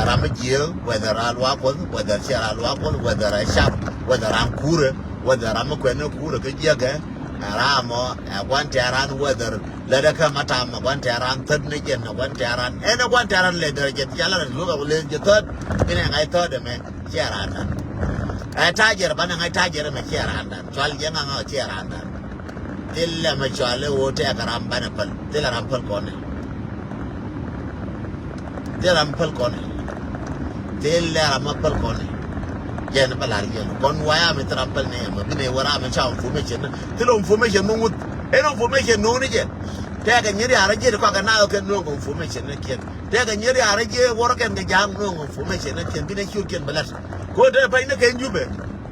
ram mi jiɛ whether a luak kuɔth, whether cɛ ram luak kuɔth, whether a cap, whether ram kurɛ, whether ram mi kuɛn ni kurɛ kä jiɛkɛ. Ɛ ram mɔ ɛ guan tɛ̈ran whether lɛ dɛ kä ma tam ɛ guan tɛ̈ran third ni jɛn ɛ guan tɛ̈ran ɛn ɛ guan tɛ̈ran lɛ dɛ jɛ ca la rɛ lukä wä lɛ jɛ third. Inɛ ŋa̱c third ɛmɛ ciɛ randan. Ɛ tajɛr banɛ ŋa̱c tajɛr ɛmɛ ciɛ randan. Cual jɛ ŋa̱ ŋa̱ ciɛ randan. Thil ɛmɛ cual ɛ wä tɛk ram banɛ päl. Thil ɛ ram päl kɔnɛ. Thil ɛ ram päl kɔnɛ. Thil ɛ ram ma päl kɔnɛ. Jɛn bä lar yɛn kɔn waya mi thil ram päl nɛ ɛmɛ binɛ wä ram mi ca information. Thil information mi ŋuth. Ɛn information no̱o̱ŋ ni jɛ. Tɛkɛ nyiri arä jiɛ ti kɔakɛ na kɛ no̱o̱ŋ information ni kiɛn. Tɛkɛ nyiri arä jiɛ wä rɔ kɛn kɛ ja̱a̱ŋ no̱o̱ŋ information ni kiɛn binɛ ciöt kiɛn bä lät. Ko te pɛny ni kɛn jupɛ.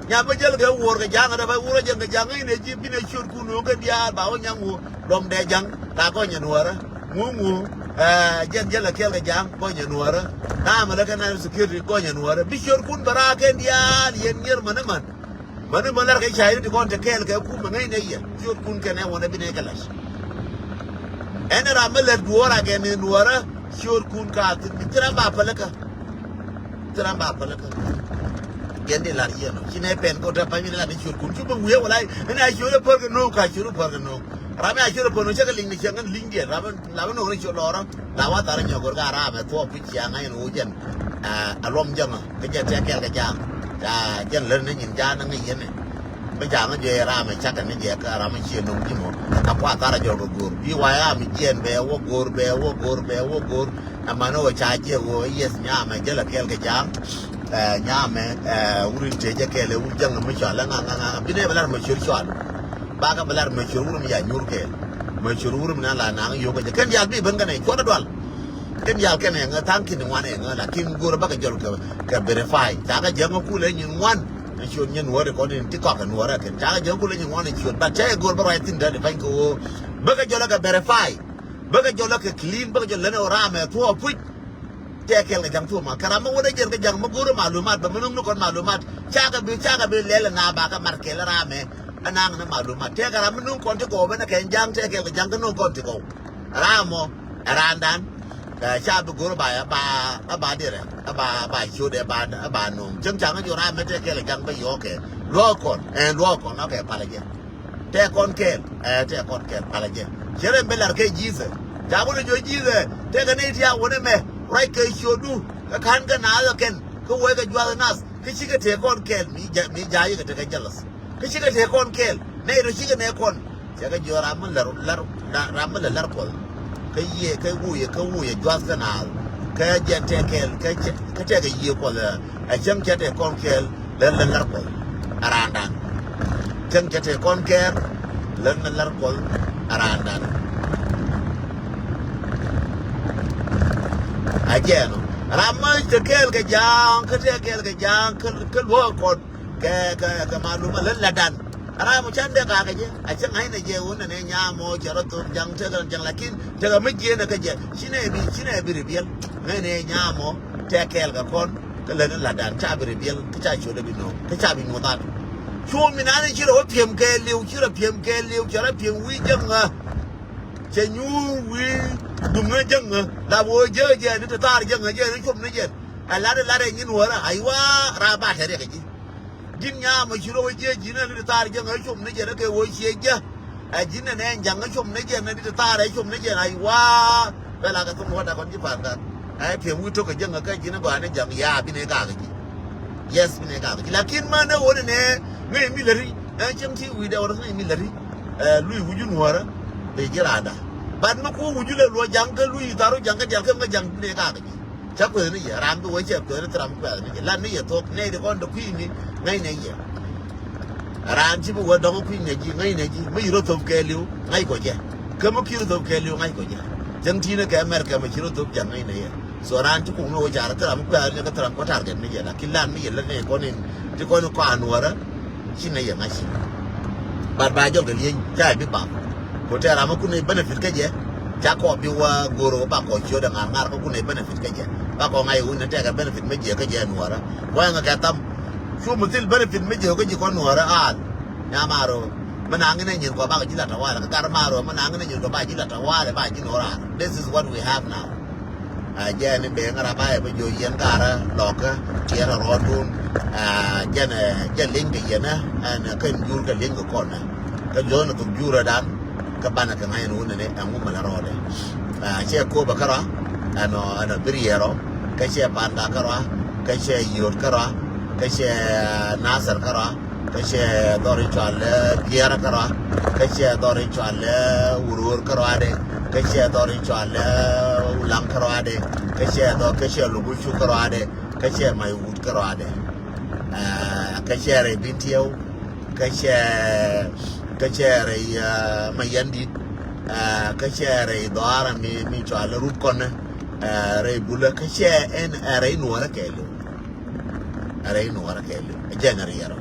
Nya bä jäl kɛ wuɔr kɛ ja̱a̱ŋ adɛ bä wurä jɛn kɛ ja̱a̱ŋ inɛ ji̱ binɛ ciöt kun no̱o̱ŋ kɛ diaal ba wä nyaŋ wä. Dɔm dɛ ja̱ŋ ka gɔnyɛ nuɔrä. Ŋuŋu jɛn jäl kɛ kɛl kɛ ja̱a̱ŋ gɔnyɛ nuɔrä. Naamɛ lɛ kɛ national security gɔnyɛ nuɔrä bi ciöt kun bä raak kɛn diaal yɛn nyier män imän. Män imän lär kɛ cayni ti kɔn te kɛɛl kɛ kum mɛ ŋäcnɛ yɛ ciöt kun kɛn ɛ wänɛ binɛ kɛ lac. Ɛn ram mi lät duɔɔr a gɛn in wärä ciöötkun ka thi̱n mi ci ram ba pälikä. Ci ram ba pälikä. Gɛn di lar yiɛn ɔ ci nɛ pɛn kɛ ɔ te pa̱ny mi lar ni ciöötkun cu bi wiee wala in a ciööt ɛ pär kɛ no̱o̱ŋ ka ciööt ɛ pär kɛ no̱o̱ŋ. Ram mi a ciööt ɛ pär no̱o̱ŋ cä kɛ liŋ ni cäŋ in liŋ diɛn ram mi no̱o̱ŋ ni ciööt lɔɔrä. La wa thar nyɔk gör ka ram ɛ thuɔɔk pi̱c ciaŋ a in ɣöö jɛn. A luɔm jäŋä kä jɛ tɛk kɛl kɛ ja̱a̱ŋ. Ca jɛn lär ni nyin ja̱a̱ŋ ni ŋäc yɛn ɛ. Mi ja̱a̱ŋ jɛ ram ɛ cakɛ ni jɛ kä ram ɛ cie no̱ŋ ji̱ mɔ. A kua thar a jɔk ɛ go̱o̱r bi wa ram ɛ jiɛn bɛ wä go̱o̱r bɛ wä go̱o̱r bɛ wä go̱o̱r. Ɛ man ɛ wä ca jiɛ wä yes nyam ɛ jälɛ kɛɛl kɛ ja̱a̱ŋ. Ɛ nyam ɛ ɛ wur in tëë jɛ kɛɛl ɛ wur jäŋ ɛ mi cɔal ɛ ŋa̱ ŋa̱ ŋa̱ bi nɛ bɛ lar mɛ ciöt cɔal. Bakɛ bɛ lar mɛ ciöt wur mi ya nyuur kɛɛl. Mɛ ciöt wur mi na la naŋ yio̱k ɛ jɛ kɛn diaal bi ben kɛn ɛ cuɔt ɛ dual. Kɛn diaal kɛn ɛ ŋä tha̱a̱ŋ ki̱n ŋuan ɛ ŋä lakin go̱o̱r ɛ bakɛ jɔl kɛ verify cakɛ jäŋ ɛ kulɛ nyin ŋuan. Ɛ ciöt nyin wä ri kɔn in ti kɔk ɛ nuɔrɛ kɛn cakɛ jɛ kulɛ nyin ŋuan ɛ ciöt but cɛ ɛ go̱o̱r bä ruac thin dädi pany kɛ ɣöö bäkɛ jɔlɛ kɛ verify. Bäkɛ jɔlɛ kɛ clean bäkɛ jɔlɛ ni ɣöö ram ɛ thuɔɔ puc. Tɛ kɛl kɛ ja̱ŋ thuɔɔ ma kɛ ram mi wä dee jɛn kɛ ja̱ŋ mi go̱o̱r ɛ malumat bɛ mi nuŋ ni kɔn malumat. Cakɛ bi cakɛ bi lɛl ɛ na bakɛ mat kɛl ram ɛ ɛ naŋ ni malumat tɛ kɛ ram mi nuŋ kɔn ti gɔw bɛ ni kɛn ja̱ŋ tɛ kɛl kɛ ja̱ŋ kɛ nuŋ kɔn ti gɔw. Ram mɔ ɛ randan. Ca bi go̱r ba ba ba dirɛ ba ba ciöt ɛ ba ba no̱o̱ŋ cäŋ caŋ jɔ ram mɛ tɛ kɛl ɛ ja̱ŋ bä yɔɔkɛ luɔk kɔn ɛ luɔk kɔn ɔkɛ palɛ jɛ. Tɛ kɔn kɛl ɛ tɛ kɔn kɛl palɛ jɛ. Cɛ rɛ mi lar kɛ ji̱thɛ ca wä ni jɔ ji̱thɛ tɛ kɛ ni ti a wä ni mɛ ruac kɛ ciötdu kɛ ka̱n kɛ naath ɛ kɛn kä wee kɛ juath ɛ nath kä cikɛ tëë kɔn kɛl mi ja̱ mi ja̱ yikɛ tekɛ jälä. Kä cikɛ tëë kɔn kɛɛl nɛy rɔ cikɛ nɛy kɔn. Cɛ kɛ jiɔk ram mi lär lär ram mi lär lär kuɔth. Kä yiëë kä wuyɛ kä wuyɛ juath kä naath. Kä jɛn tëë kɛɛl kä tëë kɛ yiëë kuɔth ɛ cäŋ cɛ tëë kɔn kɛɛl lär lär lär kuɔth. Ɛ raandan cäŋ cɛ tëë kɔn kɛɛl lär lär lär kuɔth. Ɛ raandan. A jɛɛn ɔ ram mi te kɛɛl kɛ ja̱a̱ŋ kä tëë kɛɛl kɛ ja̱a̱ŋ kä luäk kɔn. Kɛ kɛ kɛ maluma lä ladan. Ram mɔ can dee kakɛ jɛ a cɛ ŋa̱cnɛ jɛ wun nɛ nɛ nyam mɔ cɛ rɔ thok ja̱ŋ tekɛ ja̱ŋ lakin tekɛ mi jiɛn ɛ kä jɛ ci nɛ bi ci nɛ bi ri biɛl. Ŋa̱cnɛ nyam mɔ tɛ kɛɛl kɛ kɔn kä lät ni ladan ca bi ri biɛl kä ca ciöt ɛ bi no̱o̱ŋ kä ca bi nyuɔth at. Cuɔ̱ɔ̱ŋ mi nani ci rɔ wä piɛm kɛɛliw ci rɔ piɛm kɛɛliw cɛ rɔ piɛm wi̱i̱ jäŋä. Cɛ nyuur wi̱i̱ duŋä jäŋä la bi wä jɛ jɛ ni ti thaar jäŋä jɛ ni cuɔp ni jɛ. Ɛ lat ɛ lat ɛ nyin wärä ay wa raa ba tɛ riɛk ɛ ji̱. Ji̱n nyam ɛ ci rɔ wä jiɛ ji̱n ɛ ni ti thaar jiɛ ŋä com ni jɛn ɛ kɛ wä ciɛ jiɛ. Ɛ ji̱n ɛ nɛ ja̱ŋ ɛ com ni jɛn ɛ ni ti thaar ɛ com ni jɛn ay waa. Bɛ la kɛ thum wä da kɔn ji̱ pa̱a̱n kan ɛ piɛm wi̱i̱ tok ɛ jiɛ ŋä kɛ ji̱n ɛ gɔaa ni ja̱ŋ yaa bi ni gak ɛ ji̱. Yes bi ni gak ɛ ji̱ lakin män ɛ wä ni nɛ ŋäc mi läri ɛ cieŋ ti wi̱i̱ dɛ wä ni ŋäc mi läri. Ɛ luc wi̱c wun wärä. Bɛ ji̱ raanda bat mi ku wi̱c wun lɛ luɔ ja̱ŋ kä luc tharu ja̱ŋ kä dial kä ŋä ja̱ŋ bi ni gak ɛ ji̱. Cä kuethni yɛ ram bi wä cɛ kuethni thil ram bi kuɛthni yɛ lat ni yɛ thok nɛy ti kɔn dɔ̱ kui̱ni ŋäcnɛ yɛ. Ram ci bi wä dɔ̱ŋ kui̱ni ji̱ ŋäcnɛ ji̱ mi ci rɔ thop kɛɛliw ŋa̱c kɔ jɛ. Kä mi ki̱r thop kɛɛliw ŋa̱c kɔ jɛ. Cäŋ ti̱i̱ni kɛ America mi ci rɔ thop jɛ ŋäcnɛ yɛ. So ran ci kuk ni wä car thil ram bi kuɛthni kä thil ram kɔ target ni yɛ lakin lat ni yɛ lät ni kɔn in ti kɔn in kɔan wärä. Ci nɛ yɛ ŋa̱c ci. Bat ba jɔl kɛ lieny ca bi bak. Ko tɛ ram mi kun ni benefit kä jɛ. Ca kɔ bi wä goro ba kɔ ciöt ŋar ŋar kä kun ɛ benefit kä jɛ. Ba kɔ ŋa̱c wun ni tɛkɛ benefit mi jiɛ kä jɛ nuɔrä. Wä ŋa kɛ tham. Cu mi thil benefit mi jiɛ kä ji̱ kɔ nuɔrä al. Nya maro. Mi naŋ ni nyin kɔ ba ji̱ la tawalɛ. Kä gar maro mi naŋ ni nyin kɔ ba ji̱ la tawalɛ ba ji̱ nuɔrä al. This is what we have now. Ɛ jɛ ni ben ŋa ra ba yɛ bi jiɔ yɛn garä lɔkä tiɛɛrä rɔɔdun. Ɛ jɛn ɛ jɛ liŋ kɛ yɛn ɛ ɛn kɛn jur kɛ liŋ kɛ kɔn ɛ. Kä jɔn ɛ thok jurä dan. Kä banɛ kɛ ŋa̱c ɛn wun ɛn ɛŋu mɛ la rɔɔdɛ. Ɛ cɛ Kopɛ kärɔa. Ɛnɔ ɛnɔ Biriɛrɔ. Kä cɛ Panda kärɔa. Kä cɛ Yot kärɔa. Kä cɛ Nasir kärɔa. Kä cɛ dhɔr in cɔal ɛ Biɛrä kärɔa. Kä cɛ dhɔr in cɔal ɛ Wurwur kärɔadɛ. Kä cɛ dhɔr in cɔal ɛ Wulaŋ kärɔadɛ. Kä cɛ dhɔr kä cɛ Lugucu kärɔadɛ. Kä cɛ Mac Wut kärɔadɛ. Ɛ kä cɛ rɛy Bintiɛw. Kä cɛ kä cɛ rɛy ɛ Mayandit. Ɛ kä cɛ rɛy dhɔaarä mi mi cɔal ɛ Rut Kɔnɛ. Ɛ rɛy Bulä kä cɛ ɛn ɛ rɛy Nuɔrä kɛɛliw. Ɛ rɛy Nuɔrä kɛɛliw. Ɛ jɛn ɛ riɛrɔ.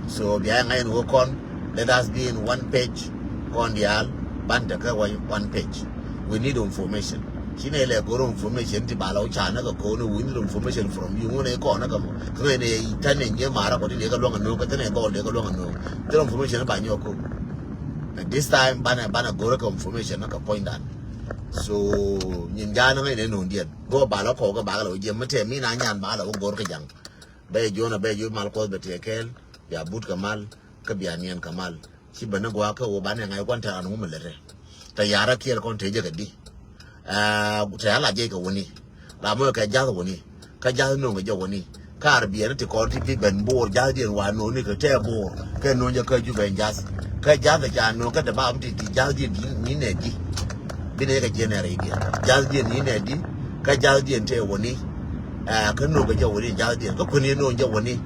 So bia ŋa̱c ɛn wä kɔn, let us be in one page. Kɔn diaal ban te kä wä one page. We need information. Ci nɛ lɛ goro information ti ba la wä ca nä kɛ ko̱n, we need information from you. Ŋun ɛ kɔn nä kɛ mɔ kä ŋa̱c nɛ tän ɛ nyɛ mara kɔ ti dee kä luäŋ ɛ no̱o̱ŋ kä tän ɛ gɔl dee kä luäŋ ɛ no̱o̱ŋ. Thil information ba nyɔk ko. At this time banɛ banɛ goro kɛ information nä kɛ puɔ̱nydan. So nyin ja̱a̱n ŋa̱c nɛ no̱o̱ŋdiɛn. Gɔɔ ba la kɔw kɛ ba la wä jiɛm mi tɛm mi na nyan ba la wä gor kɛ jaŋ. Bɛ jiɔn a bɛ jiɔn mal kuɔth bɛ tiɛ kɛɛl. Bia but kɛ mal kä bia niɛn kɛ mal. Ci bä ni gua̱a̱k kä wä banɛ ŋa̱c kuan tɛ ran wumɛ lɛtɛ. Tɛ yarä kiɛl kɔn tɛ jɛ kɛ di. Ɛ tɛ ala jɛ kɛ wuni. La mɔ kɛ jath wuni. Kä jath no̱o̱ŋ kɛ jɛ wuni. Kä ar biɛn ti kɔn ti bi ben Bor jath diɛn wa no̱o̱ŋ ni kɛ tɛ Bor. Kɛ no̱o̱ŋ jɛ kä Jubɛ jath. Kä jath ca no̱o̱ŋ kä te ba mi ti ti jath diɛn ni nɛ di. Bi nɛ kɛ jiɛn ɛ rɛy diɛn. Jath diɛn ni nɛ di. Kä jath diɛn tɛ wuni. Ɛ kä no̱o̱ŋ kɛ jɛ wuni jath diɛn. Kä kuän yɛn no̱o̱ŋ jɛ wuni.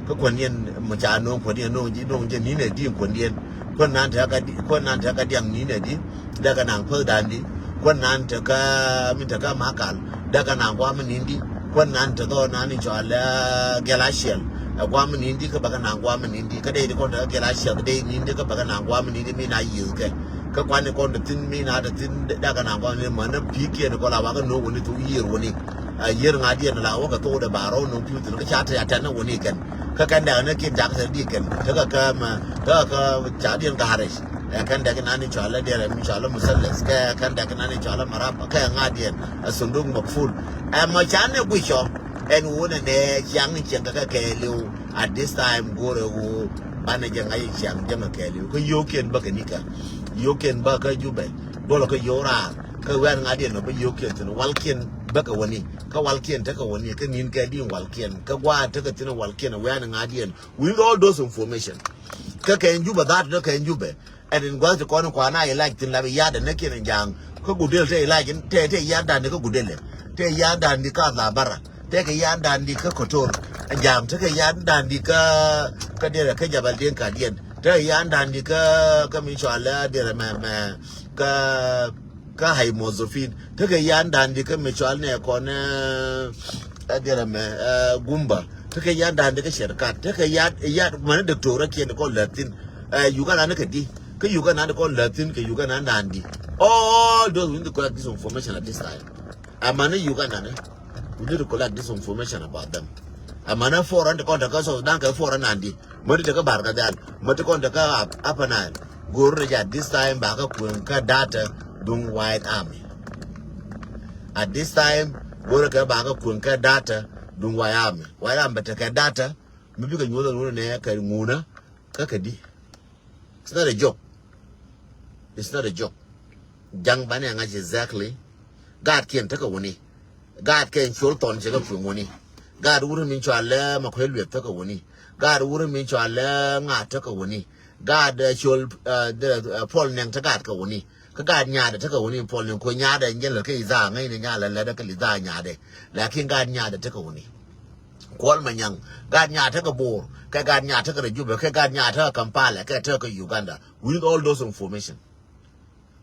Kä kuän yɛn mɔ ca no̱o̱ŋ kuän yɛn no̱o̱ŋ jɛ no̱o̱ŋ jɛ ni nɛ di kuän yɛn. Kuän nan te kä di kuän nan te kä diaŋ ni nɛ di. Däkɛ naŋ päth da̱a̱n di. Kuän nan te kä min te kä Makal. Däkɛ naŋ gua̱a̱m mi ni̱n di. Kuän nan te dhɔr nan in cɔal ɛ gɛl a ciɛl. Ɛ gua̱a̱m mi ni̱n di kä bäkɛ naŋ gua̱a̱m mi ni̱n di. Kä dee di kɔn te kä gɛl a ciɛl kä dee ni̱n di kä bäkɛ naŋ gua̱a̱m mi ni̱n di mi na yiëth kɛ. Kä kuan ni kɔn te thi̱n mi na te thi̱n däkɛ naŋ gua̱a̱m mi ni̱n di mänä pi̱i̱ kiɛn kɔn la wakä no̱o̱ŋ wuni thok yiër wuni. Ɛ yiër ŋa̱diɛn la wäkɛ thok dee ba rɔw no̱o̱ŋ pi̱i̱ thi̱n kä ca te a tɛn ni wuni kɛn. Kä kɛn dɛk ni kiɛn jak te di kɛn. Te kä kä mɛ te kä kä ca diɛn ga̱rɛ. Ɛ kɛn dɛk inan i̱ cɔalä diɛn ɛ mi cɔalä muthɛlɛth kɛ kɛn dɛk inan i̱ cɔalä maraba kɛ ŋa̱diɛn ɛ sunduk makful. Ɛ mɔ ca ni guic cɔ ɛn ɣöö nɛ nɛ ciaŋ ni ciɛŋ kɛ kɛ kɛɛliw. At this time go̱o̱rɛ ɣöö banɛ jɛ ŋa̱c i̱ ciaŋ jɛ mɛ kɛɛliw kä yio̱o̱kiɛn bä kɛ nikä. Yio̱o̱kiɛn bä kä Jubɛ duɔlɔ kä yio̱o̱k raar kä wɛ̈ɛ̈n ŋa̱diɛn nɔ bä yio̱o̱kiɛn thi̱n walkiɛn bä kɛ wäni. Kä walkiɛn tekɛ wäni kä ni̱n kɛ di̱i̱n walkiɛn kä gua̱a̱ tekɛ thi̱n walkiɛn wɛ̈ɛ̈n ŋa̱diɛn. With all those information. Kä kɛn Jubɛ dhat dä kɛn Jubɛ. Ɛn in gua̱th ti kɔn in kuan a ilac thin la bi ya̱a̱t dɛ näkiɛn in ja̱a̱ŋ. Kä Gudel te ilac in te te ya̱a̱t dan di kä Gudel ɛ. Te ya̱a̱t dan di kä Adhabara. Te kɛ ya̱a̱t dan di kä Kotor. In ja̱a̱ŋ te kɛ ya̱a̱t dan di kä kä derɛ kä Jabal Diɛn Kadiɛn. Te kɛ ya̱a̱t dan di kä kä mi cɔal a derɛ mɛ mɛ kä kä hay mozofin. Te kɛ yan dan di kä mi cɔal nɛ kɔn ɛ derɛ mɛ ɛ Gumba. Te kɛ yan dan di kä Sherikat. Te kɛ yan yan mani doktora kiɛn di kɔn lɛ thin. Ɛ Uganda ni kɛ di kä Uganda ni kɔn lɛ thin kɛ Uganda dan di. All those we need to collect this information at this time. Ɛ mani Uganda ni we need to collect this information about them. Ɛ mani forum di kɔn te kä South Sudan kɛ forum nan di. Mä ti te kä Barkadhal, mä ti kɔn te kä Ap-, Upper Nile. Go̱o̱r rɛ jɛ at this time ba kä kueŋ kä data duŋ White Army. At this time go̱o̱r rɛ kɛ ba kä kueŋ kä data duŋ White Army. White Army bɛ te kɛ data mi bikɛ nyuɔth ɛn wunɛ nɛ kɛ ŋunä kä kɛ di. It's not a joke. It's not a joke. Ja̱ŋ banɛ ŋa̱c exactly. Gaatkiɛn tekɛ wuni. Gaatkiɛn col thɔn cekɛ kui̱ wuni. Gaat wurä min cɔal lɛ Makuei Lueth tekɛ wuni. Gaat wurä min cɔal lɛ Ŋaat tekɛ wuni. Gaat ɛ col ɛ Puɔl Nɛŋ te gaat kɛ wuni. Kä gaat nyaadɛ tekɛ wuni Puɔl Nɛŋ kuɛ nyaadɛ nyɛl kɛ idhaa ŋäcnɛ nyaa lɛ lɛdɛ kɛ idhaa nyaadɛ. Lakin gaat nyaadɛ tekɛ wuni. Kuɔl Manyaŋ, gaat nyaat tekɛ Bor, kɛ gaat nyaat tekɛ rɛ Jubɛ, kɛ gaat nyaat tekɛ Kampala, kɛ tekɛ Uganda. We need all those information.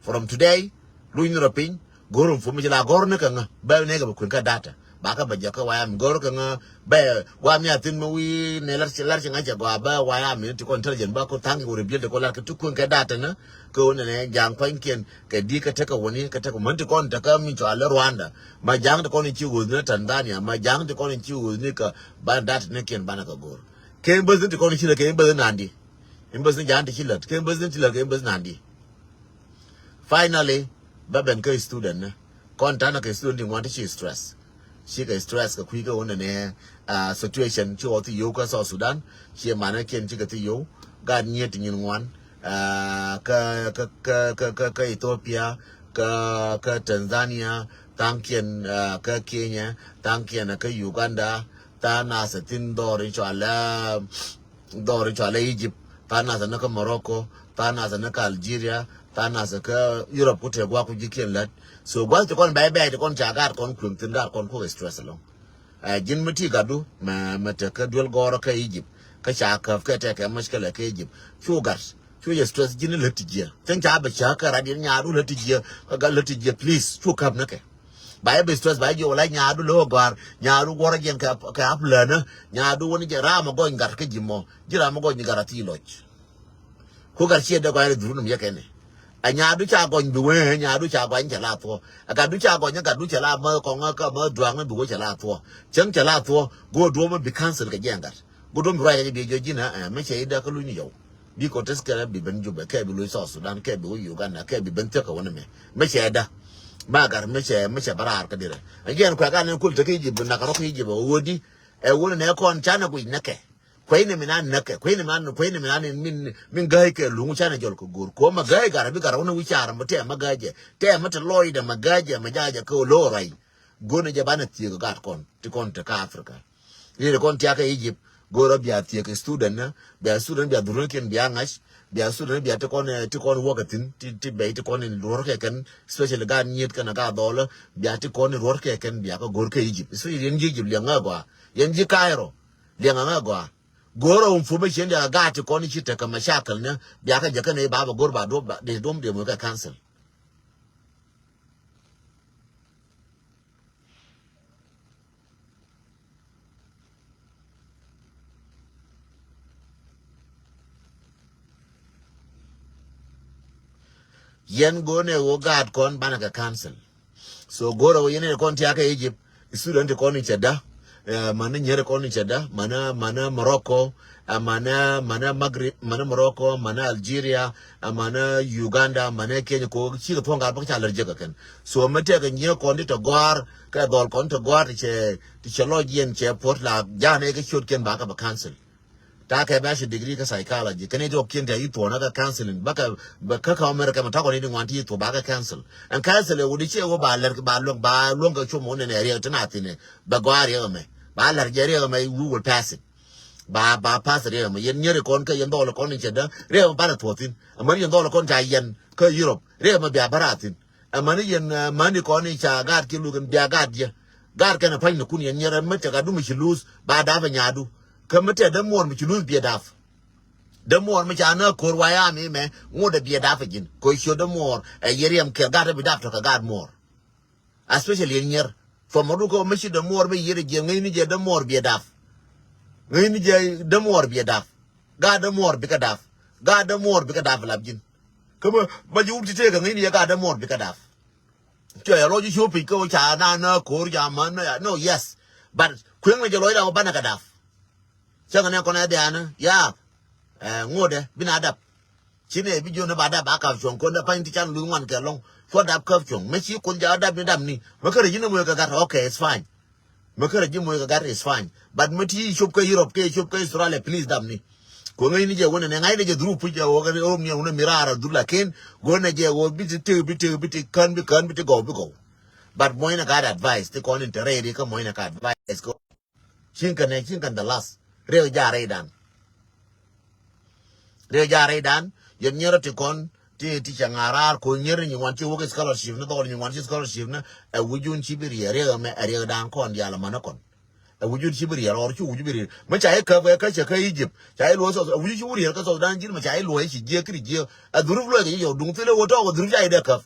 From today, luny ni rɔ piny, go̱r information la go̱r ni kɛ ŋä, bɛ ni kɛ bɛ kueŋ kä data. Akä bɛ jɛ kä wayam go̱r kä ŋä bɛ wayam ya thin mi wi̱i̱ nɛ lar ci lar ci ŋa̱c ɛ gɔaa bɛ wayam ni ti kɔn intelligent bä ko thaŋ kɛ wä reveal ti ko lar kɛ ti kueŋ kɛ data ni kɛ wä nɛ nɛ ja̱a̱ŋ kuanykiɛn kɛ di kɛ tekɛ wäni kɛ tekɛ män ti kɔn tekɛ mi cɔal i̱ Rwanda. Ma ja̱a̱ŋ ti kɔn in ci wuth ni Tanzania, ma ja̱a̱ŋ ti kɔn in ci wuth ni kɛ ban data ni kiɛn banɛ kɛ go̱r. Kɛ in bäth ni ti kɔn in ci lät kɛ in bäth ni nandi. In bäth ni ja̱a̱ŋ ti ci lät kɛ in bäth ni ci lät kɛ in bäth ni nandi. Finally bä ben kä student ni kɔn tanɛ kɛ student ti ŋuan ti ci stress. Ci kɛ stress kɛ kui̱ kɛ wä nɛnɛ, ah, situation ci wä thi yow kä South Sudan. Ci manɛ kiɛn ci kɛ thi yow gat nyiet ti nyin ŋuan, ah, kä kä kä kä kä kä Ethiopia, kä kä Tanzania, thaŋ kiɛn, ah, kä Kenya, thaŋ kiɛn kä Uganda, thaŋ nasɛ thin dhɔr in cɔalɛ dhɔr in cɔalɛ Egypt, thaŋ nasɛ ni kä Morocco, thaŋ nasɛ ni kä Algeria, thaŋ nasɛ kä Europe ku te guak ku ji̱ kiɛn lät. So gua̱th ti kɔn bɛy bɛy ti kɔn ca gaat kɔn kueŋ thin gaat kɔn kuɔk stress alɔŋ. Ɛ ji̱n mi ti gatdu mɛ mɛ te kä duel gɔɔrä kä Egypt kä ca käp kɛ tɛkɛ mushkila kä Egypt. Cu gat cu jɛ stress ji̱n lät ti jiɛ. Thi̱n ca bɛ cä kä rat yɛn nyaadu lät ti jiɛ kä gat lät ti jiɛ please cu käp ni kɛ. Ba yɛ bi stress ba yɛ jiök la nyaadu lo̱k gɔ̱a̱r nyaadu guɔ̱rä jiɛn kɛ kɛ aplänä nyaadu wä ni jɛ ram a gɔny gat kä ji̱ mɔ ji̱ ram a gɔny gat a thii lɔc. Ku gat ciɛ dee gɔny a dhurun mi yɛ kɛnɛ. A nyaadu ca gɔny bi wee nyaadu ca gɔny cɛ la thuɔ a gatdu ca gɔny a gatdu cɛ la mä kɔŋä kä mä duaŋä bi wee cɛ la thuɔ cäŋ cɛ la thuɔ. Go̱o̱r duɔ̱ɔ̱mä bi cancel kɛ jiɛn gat. Go̱o̱r duɔ̱ɔ̱mä bi ruac kɛ jiɛ bi jiök ji̱n ɛ mɛ cɛ i̱ dee kä luny yɔw. Bi kɔn tɛth kɛl bi ben Jubɛ kɛ bi loc South Sudan kɛ bi wä Uganda kɛ bi ben thiäk kɛ wä ni mɛ mɛ cɛ da. Ma gat mɛ cɛ mɛ cɛ bä raar kä dirɛ. Ɛn jɛn kuɛ ka ni kul te kä Egypt bi nak rɔ kä Egypt ɛ wä di. Ɛ wä ni nɛ kɔn canɛ guic nɛ kɛ. Kuɛ ni mi na nɛ kɛ kuɛ ni mi na kuɛ ni mi na ni min min ga̱y kɛ luŋ canɛ jɔl kɛ go̱r kuɔ ma ga̱y gat bi gat wä ni wi̱c car mɛ tɛ ma ga̱y jɛ tɛ mɛ te lɔc dɛ ma ga̱y jɛ ma ja̱ jɛ kɛ wä lo̱ rɔy. Go̱n ni jɛ banɛ thiek gat kɔn ti kɔn te kä Africa. Riet kɔn tiakä Egypt go̱rä bia thiek student ni bia student bia dhurun kiɛn bia ŋa̱c bia student bia ti kɔn eh, ti kɔn wäk a thin ti ti bɛy ti kɔn in ruɔr kɛ kɛn especially gat nyiet kɛn a gat dhɔl bia ti kɔn in ruɔr kɛ kɛn bia kä go̱r kä Egypt especially yɛn ji̱ Egypt liɛŋ ŋä gɔaa yɛn ji̱ Cairo liɛŋ ŋä gɔaa. Go̱rä wum fumɛ cien dia gat ti kɔn in ci tekɛ mashakil ni bia kä jɛ kɛn i̱ baba go̱r ba duɔp ba di duɔm di mɔ kɛ cancel. Yɛn go̱o̱nɛ ɣöö gaat kɔn banɛ kɛ cancel. So go̱o̱rɛ ɣöö yɛn in kɔn tiakä Egypt student kɔn in cɛ da. Eh, manɛ nyɛr kɔn in cɛ da manɛ manɛ Morocco, eh, manɛ manɛ Maghrib, manɛ Morocco, manɛ Algeria, eh, manɛ Uganda, manɛ Kenya ko cikɛ thuɔ̱ŋ gaat bä ca lär jek kɛ kɛn. So mɛ tɛkɛ nyiɛ kɔn di tɛ gɔ̱a̱r kɛ dhɔl kɔn tɛ gɔ̱a̱r ti cɛ ti cɛ lɔc yɛn cɛ puɔt la ja̱a̱n ɛ kɛ ciötkiɛn ba kɛ bɛ cancel. Ta kɛ bachelor degree kä psychology kɛn i̱ tuɔk kiɛn tɛ i̱ thuɔ̱k na kɛ counseling bä kɛ bä kä kä America mɛ takɔ ni di ŋuan ti i̱ thuɔ̱k ba kɛ cancel. Ɛn cancel ɛ wut i̱ ciɛ wä ba lɛr ba luäŋ ba luäŋ kɛ cuɔm wä nɛnɛ riɛk ti na thin ɛ bɛ gɔaa riɛk ɛmɛ ba lɛr jɛ riɛk ɛmɛ we will pass it. Ba ba pass riɛk ɛmɛ yɛn nyier ikɔn kä yɛn dhɔl ikɔn in cɛ dä riɛk ɛmɛ banɛ thuɔ̱k thin. Ɛmɛ ni yɛn dhɔl ikɔn ca yɛn kä Europe riɛk ɛmɛ bia bä raar thin. Ɛmɛ ni yɛn, eh, mani kɔn i̱ ca gaat kiɛ luk in bia gaat yɛ gaat kɛn ɛ pa̱ny ni kun yɛn nyier ɛmɛ cɛ gat du mi ci luth ba dap ɛ nyaadu. Kä mi tɛt dämuɔɔr mi ci luth biɛ dap. Dämuɔɔr mi ca nä ko̱r wayam imɛ ŋot ɛ biɛ dap ɛ ji̱n ko̱ ciö dämuɔɔr ɛ yiëriɛm kɛ gat ɛ bi dap tɔ̱ kɛ gat muɔɔr. Especially in nyier thuɔmɔdu kä mi ci dämuɔɔr mi yiëri jiɛ ŋäcni jɛ dämuɔɔr biɛ dap. Ŋäcni jɛ dämuɔɔr biɛ dap. Gat dämuɔɔr bikɛ dap. Gat dämuɔɔr bikɛ dap lap ji̱n. Kä bä bä ji̱ wut ti tëëk kɛ ŋäcni jɛ gat dämuɔɔr bikɛ dap. Cuɛ yɛ lɔc i̱ ciöp piny kä wä ca na na ko̱r ca män na ya no yes. But kueŋ na jɛ lɔc ram banɛ kɛ dap. Cäŋ nɛ kɔn ɛ dhiaani ya. Ɛ ŋotdɛ bi na dap. Ci nɛ bi jiön ba dap ba kap cuɔ̱ŋ kɔn dɛ pa̱ny ti can luth ŋuan kɛ lɔŋ. Cuɔ dap kap cuɔ̱ŋ mɛ ci kuoth ja dap ni dap ni mɛ kärɛ ji̱n ɛmɔ kɛ gat okay it's fine. Mɛ kärɛ ji̱ moc kɛ gat is fine. But mɛ ti cop kä Europe kɛ cop kä Australia please dam ni. Kɛ ŋäcni jɛ wänɛ nɛ ŋa̱cnɛ jɛ dhuruk puc jɛ wä kɛ rom ni wä mi raar a dhur lakin go̱o̱nɛ jɛ wä bi ti tëk bi tëk bi ti kän bi kän bi ti gɔw bi gɔw. But moc nɛ gat advice ti kɔn in te rɛy ri kä moc nɛ gat advice kɛ. Cin kɛn nɛ cin kɛn the last. Rɛw ja rɛy dan. Riek ja rɛydan yɛn nyier ti kɔn ti ti cɛ ŋa̱ raar ko nyier ni nyin wan ci wok scholarship ni dhɔl nyin wan ci scholarship ni. Ɛ wujun ci bi riɛk riɛk ɛmɛ ɛ riɛk dan kɔn diaal ɛmɛ ni kɔn. Ɛ wujun ci bi riɛk rɔɔr ci wuju bi riɛk mi ca i̱ käp ɛ kä cɛ kä Egypt ca i̱ luɔ̱c South ɛ wuju ci wuriɛk kä South dan ji̱n mɛ ca i̱ luɔ̱c ci jiɛk kiri jiɛk ɛ dhuruf luɔc kɛ ci yɔw duŋ thilɛ wä tɔɔk ɛ dhuruf ca i̱ dee käp.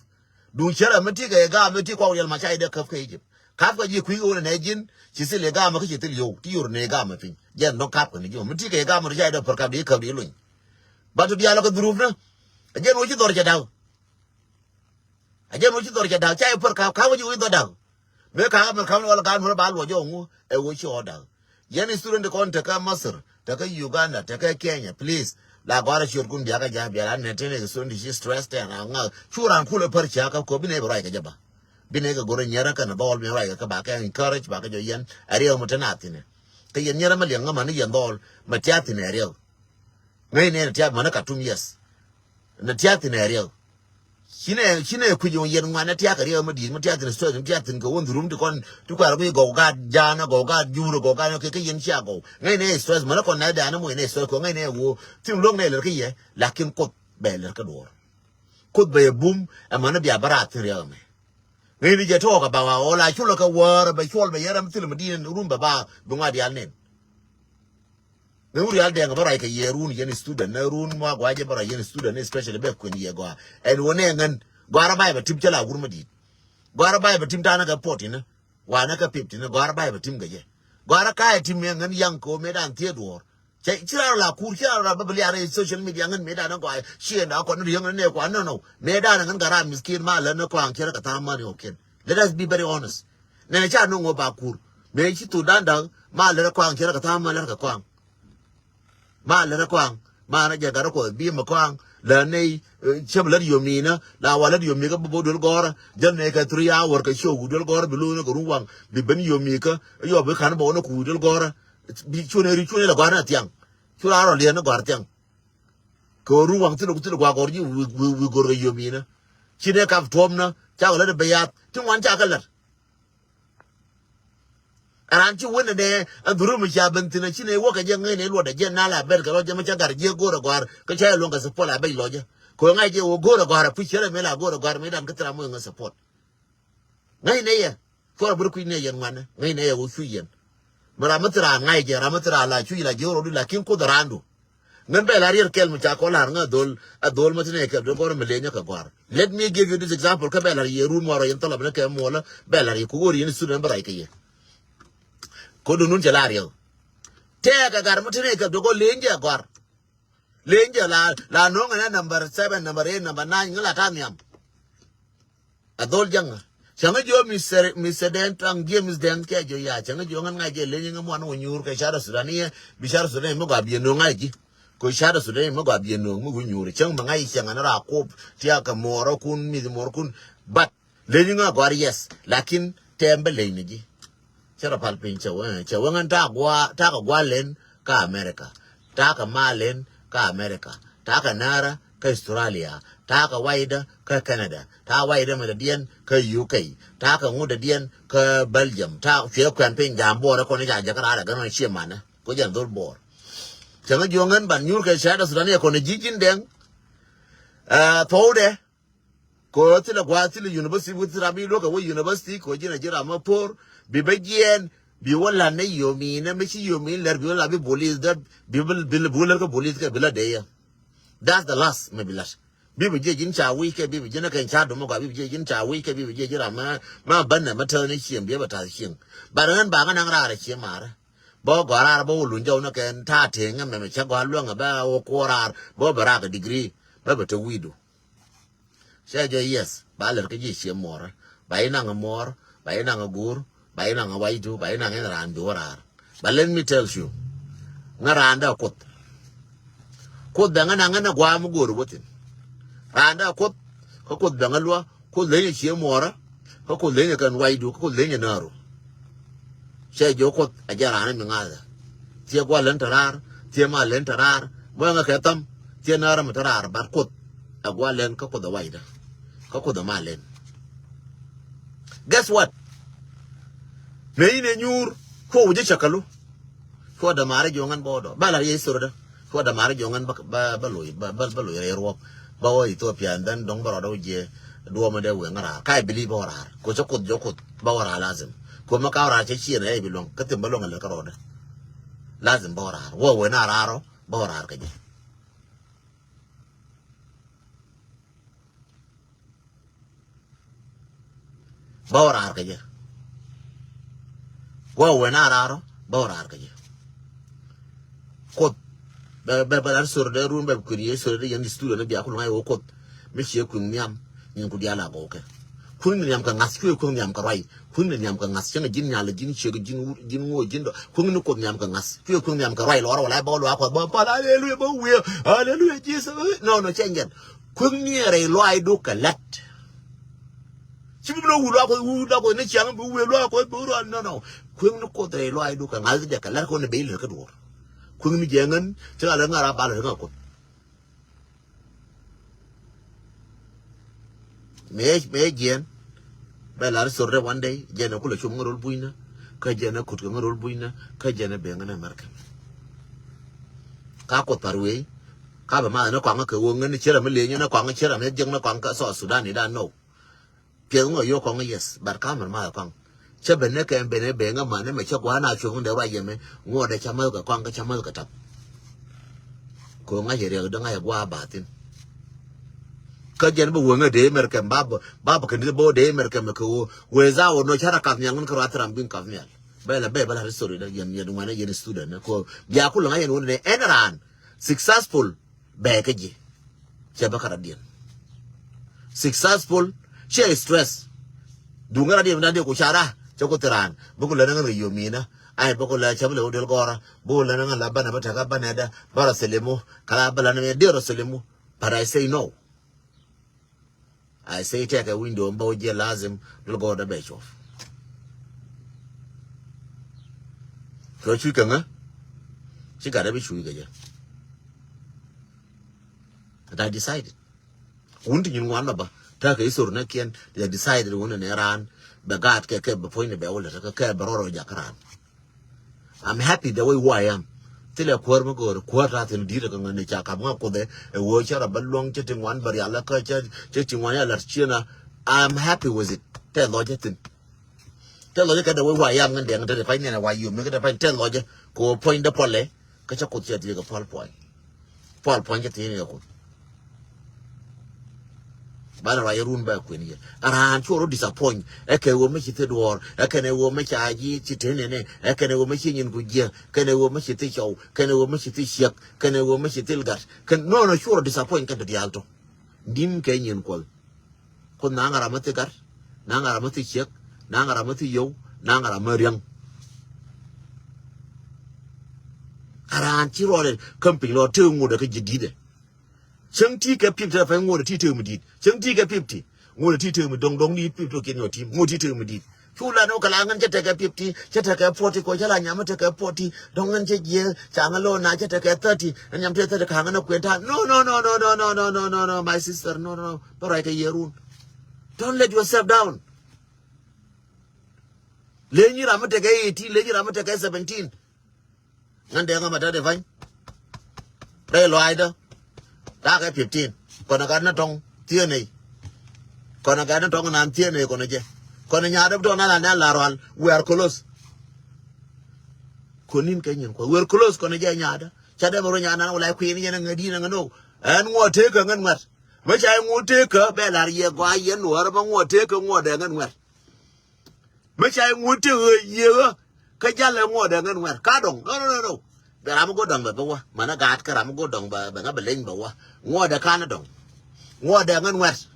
Duŋ cärɛ mi ti kɛ i̱ gaam mi ti kɔk riɛl ma ca i̱ dee käp kä Egypt. Ka̱p kɛ ji̱ kui̱ ɣöö nɛ ji̱n ci thil i̱ gamä kä ci thil yio̱w ti yor nɛ gamä piny. Jɛn dɔ̱ŋ ka̱p kɛ ni ji̱ mɔ mi ti kɛ i̱ gamä ti ca idɔ pär kap di i̱ käp di i̱ luny. Ba tu diaal kɛ dhuruf ni. Ɛ jɛn wä ci dhɔr cɛ da̱k. Ɛ jɛn wä ci dhɔr cɛ da̱k ca i̱ pär kap ka̱p wä ci wä ci dhɔr da̱k. Mëë ka̱p mɛ ka̱p ni wä la ga̱a̱n wä la ba luɔc jɔɔŋ wä ɛ wä ci ɣɔɔ da̱k. Yɛn student kɔn tekä Masir, tekä Uganda, tekä Kenya, please. La gɔ̱a̱rä ciötkun biakä ja̱ bial an nɛ tënɛ student ci stress tɛn a ŋa̱. Cu raan kulɛ pär ciakä kɔ bi nɛ bi ruac kɛ jɛ ba. Bi nɛ kɛ go̱rä nyɛrä kɛn dhɔl mi ruac kɛ kɛ ba kɛ encourage ba kɛ jɔ yɛn. Ɛ riɛk mi tɛn a thinɛ. Kɛ yɛn nyɛrä mi liɛŋ ŋä mani yɛn dhɔl mi tia thinɛ ɛ riɛk. Ŋäcnɛ nɛ tiath mänä Katum, yes. Nɛ tiath thi̱n ɛ riɛk. Cinɛ, cinɛ kui̱c yɛn ŋuan nɛ tiath kɛ riɛk mä di̱i̱t mä tiath thi̱n stress mä tiath thi̱n kɛ wä dhurum ti kɔn ti kua̱r kui̱ gɔw gaat ja̱a̱nä gɔw gaat jurä gɔw gaat kɛ kɛ yɛn cia gɔw. Ŋäcnɛ stress mänä kɔn nɛ dhanä moc nɛ stress kɔ ŋäcnɛ wä. Thi̱n lo̱k nɛ lɛr kä yɛ lakin Kuoth bɛ lɛr kä duɔ̱ɔ̱r. Kuoth bɛ yɛ bum ɛ mänä bia bä raat thi̱n riɛk ɛmɛ. Ŋäcni jɛ tɔɔk ɛ ba wa ɣɔɔ la culɛ kɛ wäär ɛ bɛ cuɔl bɛ yɛn ram thilɛ mi di̱i̱n run bɛ ba bi ŋɔa diaal nen. Ŋäc wur yal dɛŋ bä ruac kɛ yɛ run yɛn student ni run mɔ a gɔaa jɛ bä ruac yɛn student ni especially bɛ kuɛn yɛ gɔaa. Ɛn wä nɛ ŋän gɔaa rɛ bay bɛ tim cä la wur mi di̱i̱t. Gɔaa rɛ bay bɛ tim ta̱nä kɛ forty ni. Wanɛ kɛ fifty ni gɔaa rɛ bay bɛ tim kɛ jɛ. Gɔaa rɛ ka̱a̱c tim yɛ ŋän yaŋ kɛ wä mëë dan thiee duɔ̱ɔ̱r. Cɛ ci raar la kur ci raar la bä bä liar social media ŋän mëë dan gɔaa ciɛ na kɔn riäŋ ni nɛ kuan nɔ nɔ. Mëë dan ŋän ka raar miskin ma lä ni kɔaŋ cɛ rɛ kɛ tha̱a̱ŋ mani ɔkiɛn. Let us be very honest. Nɛnɛ ca no̱ŋ ɣöö ba kur mëë ci thok da̱a̱n da̱a̱k ma lät ɛ kɔaŋ cɛ rɛ kɛ tha̱a̱ŋ ma lät kɛ kɔaŋ. Ma lät ɛ kɔaŋ ma na jɛ gat ɛ kuɔth bi mɛ kɔaŋ lät nɛy. Cäm lät yomi̱i̱nä la wa lät yomi̱i̱kä bä bo̱ duel gɔ̱rä jäl nɛy kɛ three hour kɛ show duel gɔ̱rä bi lo̱o̱nä kɛ run waŋ bi ben yomi̱i̱kä. Yɔ bi ka̱n bä wä nä kuuc duel gɔ̱rä. Bi cuɔ̱n ɛ ri cuɔ̱n ɛ lɛ gɔ̱a̱r nä thiaŋ. Cu la rɔ liɛn ni gɔ̱a̱r thiaŋ. Kɛ ɣöö run waŋ thilɛ ku thilɛ gua̱a̱k gɔr ji̱ wi̱i̱ wi̱i̱ gɔr kɛ yiomi̱nä. Ci nɛ kap tuɔ̱ɔ̱pnä cakɛ lät ɛ bɛ yath ti ŋuan cakɛ lät. Ɛ raan ci wen ɛnɛ ɛ dhurumɛ ca ben thi̱n ɛ ci nɛ wä kɛ jɛ ŋäcnɛ luɔt ɛ jɛ nal a ben kɛ lɔc jɛ mɛ ca gat jiɛ go̱o̱r ɛ gɔ̱a̱r kä ca yɛ luɔ̱ŋ kɛ support a bɛc lɔcä. Kɛ ɣöö ŋa̱c jɛ wä go̱o̱r ɛ gɔ̱a̱r ɛ puc cɛ rɛ mëë la go̱o̱r ɛ gɔ̱a̱r mëë dan kä thil ram wä ŋä support. Ŋäcnɛ yɛ cuɔr bä ri kui̱c nɛ yɛn ŋuanɛ ŋäcnɛ yɛ wä cuc yɛn. Mi ram mi thil raan ŋa̱c jɛ ram mi thil raan la cuc la ji̱ rɔɔdu lakin Kuoth raandu. Ŋän bɛ la riɛr kɛl mi ca kɔ la̱r ŋä dhol a dhol mi thin ɛ kɛ dhol gɔr mi lenyä kɛ gɔr. Let me give you this example kä bɛ la yɛ run muɔrɔ yɛn thɔlɔ bi ni kɛ muɔlä bɛ la yɛ ku wor yɛn student bɛ rɔy kɛ yɛ. Ko dun nun cɛ la riɛk. Tɛɛkɛ gar mi thin ɛ kɛ dhol gɔr leny jɛ gɔr. Leny jɛ la la no̱ŋ ɛn ɛ number seven, number eight, number nine ŋä la ta̱a̱ nhiam. A dhol jaŋä cäŋä jiɔ Mister Mister Dɛn Tuaŋ James Dɛn kɛ jiɔ ya cäŋä jiɔ ŋän ŋa̱c jɛ leny ŋä muan wä nyuur kɛ cara Sudani yɛ bi cara Sudani mi gɔaa biɛ no̱o̱ŋ ŋa̱c ji̱. Kɛ cara Sudani mi gɔaa biɛ no̱o̱ŋ mi wä nyuur cäŋ mi ŋa̱c cäŋ ɛn raa kop tiak kɛ muɔrä kun mi̱th muɔrä kun. But leny ŋä gɔaa, yes, lakin tɛm bä leny ni ji̱. Cɛ rɔ pal piny cɛ wee cɛ wee ŋän ta̱a̱ gua̱a̱ ta̱a̱ kɛ gua̱a̱ len kä America. Ta̱a̱ kɛ ma̱a̱ len kä America. Ta̱a̱ kɛ näärä kä Australia. Ta̱a̱ kɛ waydä kä Canada. Ta̱a̱ waydä mɛ dädiɛn kä U K. Ta̱a̱ kɛ ŋut dädiɛn kä Belgium. Ta̱a̱ cuɛ kuɛn piny ja̱a̱m buɔɔrä kɔn i̱ ca jäkä raar ɛ gän ɣän ciɛ manä. Ko jɛn dhol buɔɔr. Cɛ ŋä jiɔ̱ŋ ɣän ban nyuur kɛ cɛ dä Sudani ɛ kɔn i̱ ji̱ ji̱n dɛŋ. Ɛ thuɔwdɛ. Kɛ ɣöö thilɛ gua̱a̱th thilɛ university wi̱i̱ thil ram i̱ luäk kɛ wä university kɛ ɣöö ji̱n a ji̱ ram mä po̱r. Bi bä jiɛɛn bi wä la̱t ni yomi̱i̱n mi ci yomi̱i̱n lɛr bi wä la̱t bi bolis dä bi bi bi wä lɛr kä bolis kɛ bi la̱t dee yɛ. That's the last mi bi la̱t. Bi bi jiɛ ji̱n ca wi̱i̱ kɛ bi bi ji̱n kɛn ca dom ɔ gɔaa bi bi jiɛ ji̱n ca wi̱i̱ kɛ bi bi jiɛ ji̱n ram mä mä bänɛ mä täth ni cieŋ bi bä ta̱th cieŋ. Bat ɣän ba ɣän naŋ raar a cieŋ maarä. Bä gɔaa raar bä wä luny jɔw ni kɛn ta̱a̱ teŋ ɛmɛ mɛ cä gɔaa luäŋ ɛ bä wä kuɔɔr raar bä bä raak ɛ degree. Bä bä te wi̱i̱du. Cɛ jɛ yes ba lɛr kä ji̱ ciɛ muɔrä. Ba yi naŋ muɔr ba yi naŋ guur ba yi naŋ waydu ba yi naŋ in raan bi wä raar. But let me tell you, ŋä raan dä Kuoth. Kuoth bɛ ŋä naŋ ŋä nɛ gua̱a̱ mi go̱o̱r wä thin. Raan dä Kuoth kä Kuoth bɛ ŋä luä Kuoth lenyɛ ciɛ muɔrä. Kä Kuoth lenyɛ kɛn waydu kä Kuoth lenyɛ nääru. Cɛ jiɔ Kuoth a jɛ raan mi ŋa̱thä. Thiɛ gua̱l lɛn te raar thiɛ ma lɛn te raar. Muɛŋɛ kɛ tham thiɛ nääru mi te raar bat Kuoth. A gua̱l lɛn kä Kuoth a waydä kä Kuoth a ma lɛn. Guess what? Mëë in ɛ nyuur cuɔ wä ji̱ cäkälu. Cuɔ dämaari jiɔŋ ɛn bä wä dɔ̱ ba la yɛ history dä. Cuɔ dämaari jiɔŋ ɛn bä bä loc bä bä loc rɛy ruɔk. Bä wä Ethiopia and then dɔ̱ŋ bä rɔɔdä wä jiɛ. Duɔmɛ dee wee ŋä raar ka I believe bä wä raar ko cä Kuoth jɔk Kuoth bä wä raar lazim. Ko mɛ ka wä raar cɛ ciɛ nɛ yɛ bi luɔ̱ŋ kä thim bä luɔ̱ŋ ɛ lät kä rɔɔdä. Lazim bä wä raar wä wee na raar ɔ bä wä raar kɛ jɛ. Bä wä raar kɛ jɛ. Bä wee na raar ɔ, bä wä raar kɛ jɛ. Kuoth bɛ, bɛ, bɛ lar sor dee run bɛ kui̱n yee sor dee yɛn di studio ni bia kul ŋa̱c wä Kuoth. Mi cie kui̱n nhiam nyin ku diaal a gɔw kɛ. Kui̱n ni nhiam kɛ ŋa̱th, cuɛ kui̱n nhiam kɛ ruac. Kui̱n ni nhiam kɛ ŋa̱th, cäŋ ji̱n nyal, ji̱n ciek, ji̱n wur, ji̱n ŋo̱o̱c, ji̱n dɔ. Kui̱n ni Kuoth nhiam kɛ ŋa̱th, cuɛ kui̱n nhiam kɛ ruac, lɔr wala bä wä luaak Kuɔth bä pal, aleluya, bä wiee, aleluya, Jesus. Nɔ, nɔ, cɛ nyɛn. Kui̱n ni rɛy luaacdu kɛ lät. Ci bi bi nɔ wul luaak Kuɔth, wul luaak Kuɔth ni ciaŋ bi wul luaak Kuɔth bi wul luaak, nɔ, nɔ. Kui̱n ni Kuoth rɛy luaacdu kɛ ŋa̱th dɛ kɛ lät kɔn ni ben lät kä duɔ̱ɔ̱r. Kui̱n ni jɛ ŋän, ci ŋa̱ lät ŋa̱ ra bal lät ŋa̱ Kuɔth. Mëë, mëë jiɛn bɛ lar sor dɛ one day, jiɛn ɛ kulɛ cum ŋä rol bucnä, kä jiɛn ɛ kut kɛ ŋä rol bucnä, kä jiɛn ɛ ben ŋä nɛ America. Ka Kuoth par wee, ka bɛ math ni kɔaŋ kɛ ɣöö ŋän ni cierɛ mi leny ni kɔaŋ, cierɛ mi jiäk ni kɔaŋ kä South Sudan i̱ dan nɔ. Piɛth ŋɔ yio̱k kɔŋ, yes, but kamɛ math kɔŋ. Cä ben ni kɛ ben ni ben ŋä mani mɛ cä gua̱a̱n a cuɔ̱ŋ dee ruac yɛmɛ, ŋuɔ̱t dee cä mäth kɛ kɔŋ kä cä mäth kɛ tap. Kɛ ɣöö ŋa̱c riɛk dee ŋa̱c gua̱a̱ bath thi̱n. Kä jɛn bi wee ŋä dee America, bab, bab kɛ ni bo dee America mɛ kɛ ɣöö wee za wä nɔ cä ra kath nhial ŋän kä ruath ram bin kath nhial. Bɛ la bɛ bɛ la history dee yɛn, yɛn ŋuɛnɛ yɛn student ni kɛ ɣöö bia kulɛ ŋa̱c yɛn wä ni ɛn ran successful. Bɛ kä ji̱. Cɛ bä kä radiɛn. Successful, cɛ stress. Duŋ kä radiɛn mi da̱ŋ diɛ ku cara, cɛ ku thiran. Bä ku lät ni ŋän kɛ yio̱mi̱nä. Ai, bä ku lät cɛ mi lɛ wä duel gɔrä. Bä ku lät ni ŋän la banɛ bä tɛkä banɛ dä. Bä rɔ thilimu. Kala bä lät ni mi diɛ rɔ thilimu. But I say no. I say tɛkɛ window bä wä jiɛ lazim dul gɔɔdɛ bɛ cuɔp. Kɛ cuc kɛ ŋä ci gat dɛ bi cuc kɛ jɛ. And I decided. Wun ti nyin ŋuan bä bä tɛkɛ isor nɛ kiɛn. I decided wun ni raan bɛ gaat kɛ kɛ bɛ puɔ̱ny ni bɛ wä lɛ tɛkɛ kɛ bɛ rɔrɔ jak raan. I'm happy the way who I am. Thilɛ kuäär mi go̱o̱r kuäär ta̱a̱ thi̱n di̱i̱t ɛ kä ŋäni ca kap ŋä kuothɛ. Ɛ wee cä rɔ bä luɔ̱ŋ cä ti ŋuan bä rial kä cä ti ŋuan ya la̱t ciëna. I'm happy with it. Tɛ lɔcä thi̱n. Tɛ lɔcä kɛ the way who I am ŋän dɛŋ te pany nɛn ɛ wa yom mi kä te pany tɛ lɔcä. Kɛ wä puɔ̱ny dä puɔlɛ. Kä cä kuoth cɛ ti kɛ puɔl puɔny. Puɔl puɔ̱ny cɛ thi̱n yɛ kun. Banɛ ruac run bɛ kuën yɛ. A raan cuɔ rɔ disappoint. Ɛ kɛ wä mi ci thi duɔɔr. Ɛ kɛn ɛ wä mi ca ji̱ ci te nɛnɛ. Ɛ kɛn ɛ wä mi ci nyin ku jiɛ. Kɛn ɛ wä mi ci thi cɔw. Kɛn ɛ wä mi ci thi ciɛk. Kɛn ɛ wä mi ci thil gat. Kɛn nɔnɔ cuɔ rɔ disappoint kɛn ti diaal tɔ. Nin kɛ nyin kuɔl. Kuoth naŋ a ram mi thi gat, naŋ a ram mi thi ciek, naŋ a ram mi thi yow, naŋ a ram mi riäŋ. A raan ci ruɔlɛ käm piny lɔ tëë ŋot ɛ kä ji̱ di̱t ɛ. Cäŋ ti kɛ fifty pɛn ŋot ɛ ti tëë mi di̱t. Cäŋ ti kɛ fifty ŋot ɛ ti tëë mi do̱ŋ do̱ŋ ni fifty kiɛn yɔ tim ŋot ti tëë mi di̱t. Cu la ni wä kɛ la ŋän cä tekɛ fifty, cä tekɛ forty kɔ cä la nyam mi tekɛ forty. Dɔ̱ŋ ŋän cä jiɛ ca ŋä lo̱n na cä tekɛ thirty. Ɛn nyam tekɛ thirty ka ŋän a kuɛn ta̱a̱. No, no, no, my sister, no, no, no. Bä ruac kɛ yɛ run. Don't let yourself down. Lenyi ram mi tekɛ eighteen, lenyi ram mi tekɛ seventeen. Ŋän dee ŋä ma tä de pany. Rɛy lɔaacdä. Takɛ fifteen. Kɔnɛ gat ni tɔŋ thieen nɛy. Kɔnɛ gat ni tɔŋ nan thieen nɛy kɔnɛ jɛ. Kɔnɛ nyaatdä bi tɔŋ nan an nan la rual. We are close. Kɔn nin kɛ nyin kuɔth. We are close kɔnɛ jɛ nyaatdä. Ca dee mɛ ruɔ nyaat nan wala kui̱n yɛn ŋä di̱n ŋä no. Ɛn ŋuɔ tëëkä ŋän ŋuɛt. Mä ca ŋuɔ tëëkä bɛ lar yɛ gɔaa yɛn nuɔɔrä mä ŋuɔ tëëkä ŋuɔ dee ŋän ŋuɛt. Mi ca i̱ ŋut ti ɣöö yiëë ɣä kä jalɛ ŋuɔɔdɛ ŋän ŋuɛ̈r ka dɔŋ. No, no, no, no. Bɛ ram mi go̱o̱r dɔŋ bɛ bä wä. Manɛ gaat kä ram mi go̱o̱r dɔŋ bɛ, bɛ ŋa bɛ leny bɛ wä. Ŋuɔɔdɛ ka̱n dɔŋ. Ŋuɔɔdɛ ŋän ŋuɛ̈r.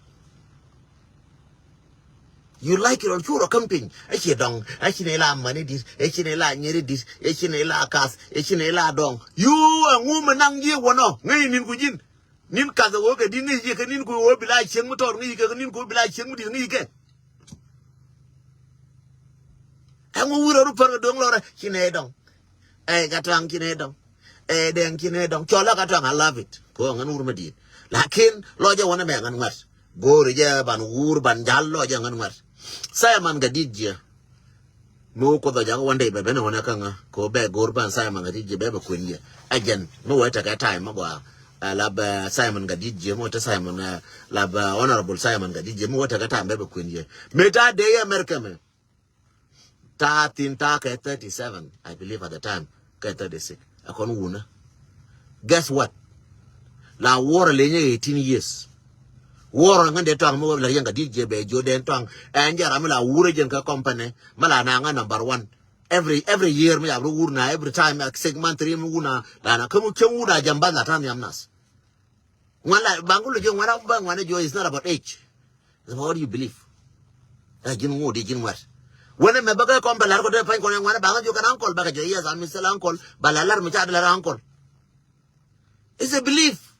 You like it or cu rɔ käm piny. Ɛ ci dɔŋ. Ɛ ci ni la mani dit. Ɛ ci ni la nyiri dit. Ɛ ci ni la kath. Ɛ ci ni la dɔŋ. You, ɛŋu mi naŋ ji̱ wä nɔ. Ŋäc ni̱n ku ji̱n. Ni̱n kath ɛ ɣöö kɛ di̱t ŋäc yikɛ, ni̱n ku ɣöö bi la cieŋ mi tɔɔr ŋäc yikɛ, ni̱n ku ɣöö bi la cieŋ mi di̱t ŋäc yikɛ. Ɛŋu wi̱rɛ ru pär kɛ do̱ŋ lɔrɛ ci nɛ dɔŋ. Ɛ kä tɔaŋ ci nɛ dɔŋ. Ɛ dɛŋ ci nɛ dɔŋ. Cɔl ɛ kä tɔaŋ, I love it. Kɛ ɣöö ŋän wur mi di̱i̱t. Lakin lɔcɛ wänɛ mɛ ŋän ŋuɛ̈t. Go̱o̱ri jɛ ban wur ban jal lɔcɛ ŋän ŋuɛ̈t. Simon kɛ di̱t jiɛ. Mi wä Kuoth ɔ jakä one day bɛ ben ɛ wänɛ kä ŋä kɛ wä bɛ go̱o̱r ban Simon kɛ di̱t jiɛ bɛ bɛ kuën yɛ. Ɛ jɛn mi wä tekɛ time mi gɔaa. Ɛ la bɛ Simon kɛ di̱t jiɛ mi wä te Simon, ɛ la bɛ Honorable Simon kɛ di̱t jiɛ mi wä tekɛ time bɛ bɛ kuën yɛ. Mi ta̱a̱ dee yɛ America mɛ. Ta̱a̱ thi̱n ta̱a̱ kɛ thirty seven, I believe at the time, kɛ thirty six. Ɛ kɔn wunä. Guess what? La wuɔrɛ lenyɛ eighteen years. Wuɔrɛ ŋän dee tɔaŋ mi wä la yɛn kɛ di̱t jiɛ bɛ jiö dee tɔaŋ. Ɛn jɛ ram mi la wurɛ jɛn kɛ company mi la naŋä number one. Every, every year mi yabru wurna, every time, uh, six month, three mi wurna, lana kamu kamu wurna jamba la tan yamnas. Ŋuan la, bangku lo jo ŋuan la, ba ŋuan jo is not about age. It's about what you believe. Ya jin ŋu di jin ŋuat. Wene me baka kɔn ba lar kɔ de pany kɔn ŋuan banga jo kan uncle baka jo, yes, I'm still uncle. Ba la lar mi cha de lar uncle. It's a belief.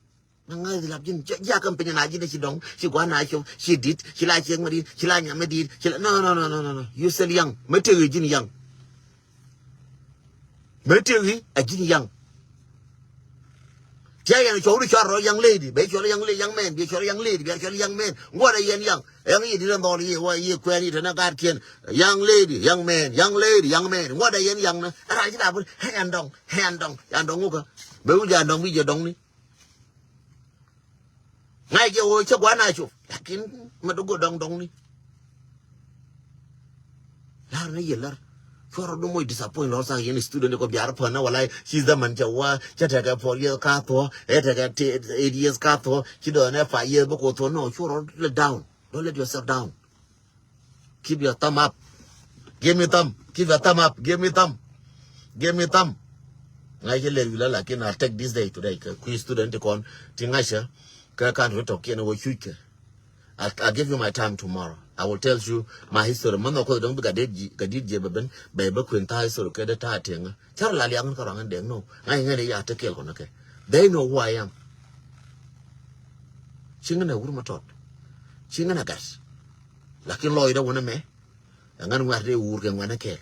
Na ŋa̱c lap ji̱n, jia käm piny na ji̱n ci dɔŋ, ci gua̱n na cop, ci dit, ci la ciek ma dit, ci la nyam ma dit, ci la, no, no, no. You still young. Mä tëk i̱ ji̱n young. Mä tëk i̱ a ji̱n young. Tiɛ yɛn cɔw di cɔr rɔ young lady, bɛ cɔl young lady, young man, bɛ cɔl young lady, bɛ cɔl young man. Ŋuɔt a yɛn young. Young yɛ di rɛ nhɔl yɛ wa yɛ kuɛn yɛ tɛn a gat kiɛn. Young lady, young man, young lady, young man. Ŋuɔt a yɛn young na. Ɛ ran ci la bun, ɛ yɛn dɔŋ, ɛ yɛn dɔŋ. Yɛn dɔŋ ŋukɛ. Bɛ wi̱c a dɔŋ wi̱c a dɔŋ ni. Ŋa̱c jɛ ɣöö cä gua̱n a cop. Lakin mɛ duk go̱ dɔŋ dɔŋni. Lar ni yɛ lar. Cuɔr rɔ dum moc disappoint lɔr sa yɛn student kɔ biar pän na wala ci zaman cɛ wa cɛ tekɛ four years ka thuɔ. Ɛ tekɛ eight years ka thuɔ. Ci dɔɔn ɛ five years bä ko thuɔ. No, cuɔr rɔ let down. Don't let yourself down. Keep your thumb up. Give me thumb. Give a thumb up. Give me thumb. Give me thumb. Ŋa̱c jɛ lɛr wi̱lä lakin I'll take this day today. Kɛ kui̱ student ti kɔn ti ŋa̱cä kɛ kan ri tɔk kiɛn wä cuc kɛ. I'll, I'll give you my time tomorrow. I will tell you my history. Män nɔ kuoth dɔ̱ŋ bi ka dit jiɛ bɛ ben bɛ bä kuën tha̱a̱ history kɛ dee ta̱a̱ tieŋä. Cär la liaŋ kä ruaŋ in dee no. Ŋa̱c ŋän i̱ ya te kiɛl kɔn kɛ. They know who I am. Ci ŋän a wur ma tɔt. Ci ŋän a gat. Lakin lɔcdä wänä mɛ. Ɛ ŋän ŋuɛ̈t dee wur kɛ ŋuɛ̈t ni kɛɛl.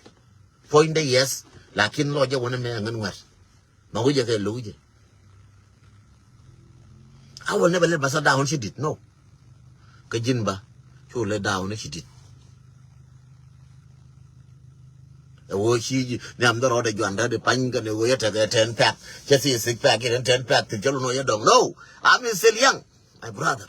Puɔ̱nydɛ yes. Lakin lɔcdä wänä mɛ ɛ ŋän ŋuɛ̈t. Ma wi̱cɛ kɛ lo̱k jɛ. I will never let myself down ci dit, no. Kä ji̱n ba cu let down ci dit. Ɛ ɣöö ci nhiam dhɔrɔɔdɛ juandä di pany kɛn ɛ ɣöö yɛ tekɛ ten pack. Cɛ thii six pack yɛ ten pack thil cä lun ɣöö yɛ dɔŋ, no. I'm still young, my brother.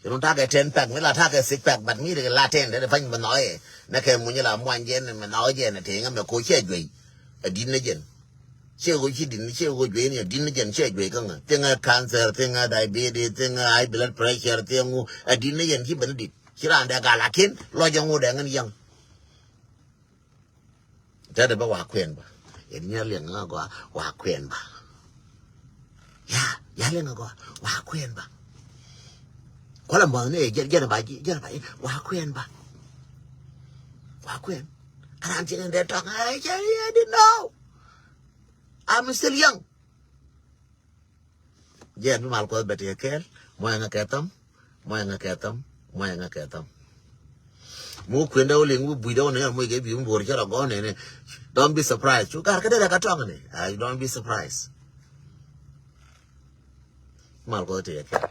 Ci run takɛ ten pack mi la takɛ six pack, but mi ri la ten dee pany mi nhɔɔyɛ. Nɛ kɛ muny la muany jɛn mi nhɔɔyɛ jɛn ti ŋä mɛ ko cɛ juey. Ɛ dit ni jɛn. Cɛ ko ci dit ni cɛ ko juey ni ɛ dit ni jɛn cɛ juey kä ŋä. Thing ɛ cancer, thing ɛ diabetes, thing ɛ high blood pressure, thing ɛ ŋu. Ɛ dit ni jɛn ci ben dit. Ci ran dee gal akin lɔ jɛ ŋu dee ŋän yäŋ. Tɛt bä wa kuɛn bä. Yɛn nyɛ liɛŋ ŋa gɔaa wa kuɛn bä. Ya, ya liɛŋ ŋa gɔaa wa kuɛn bä. Kualɛ mɔth ni jɛn, jɛn ba, jɛn ba, wa kuɛn bä. Wa kuɛn. Aran tiɛn dee tɔŋ, I didn't know. I'm still young. Jɛn bi mal kuɔth bɛ ti kɛ kɛɛl, muɔyɛ ŋa kɛ thäm, muɔyɛ ŋa kɛ thäm, muɔyɛ ŋa kɛ thäm. Mu kuendɛ wä liŋ bi bui̱dɛ wä nɛ muɔy kɛ bi mi bo̱r cɛ rɔ gɔn nɛnɛ. Don't be surprised. Cu gar kä derɛ ka tɔŋ ni. Ay, don't be surprised. Mal kuɔth ti kɛ kɛɛl.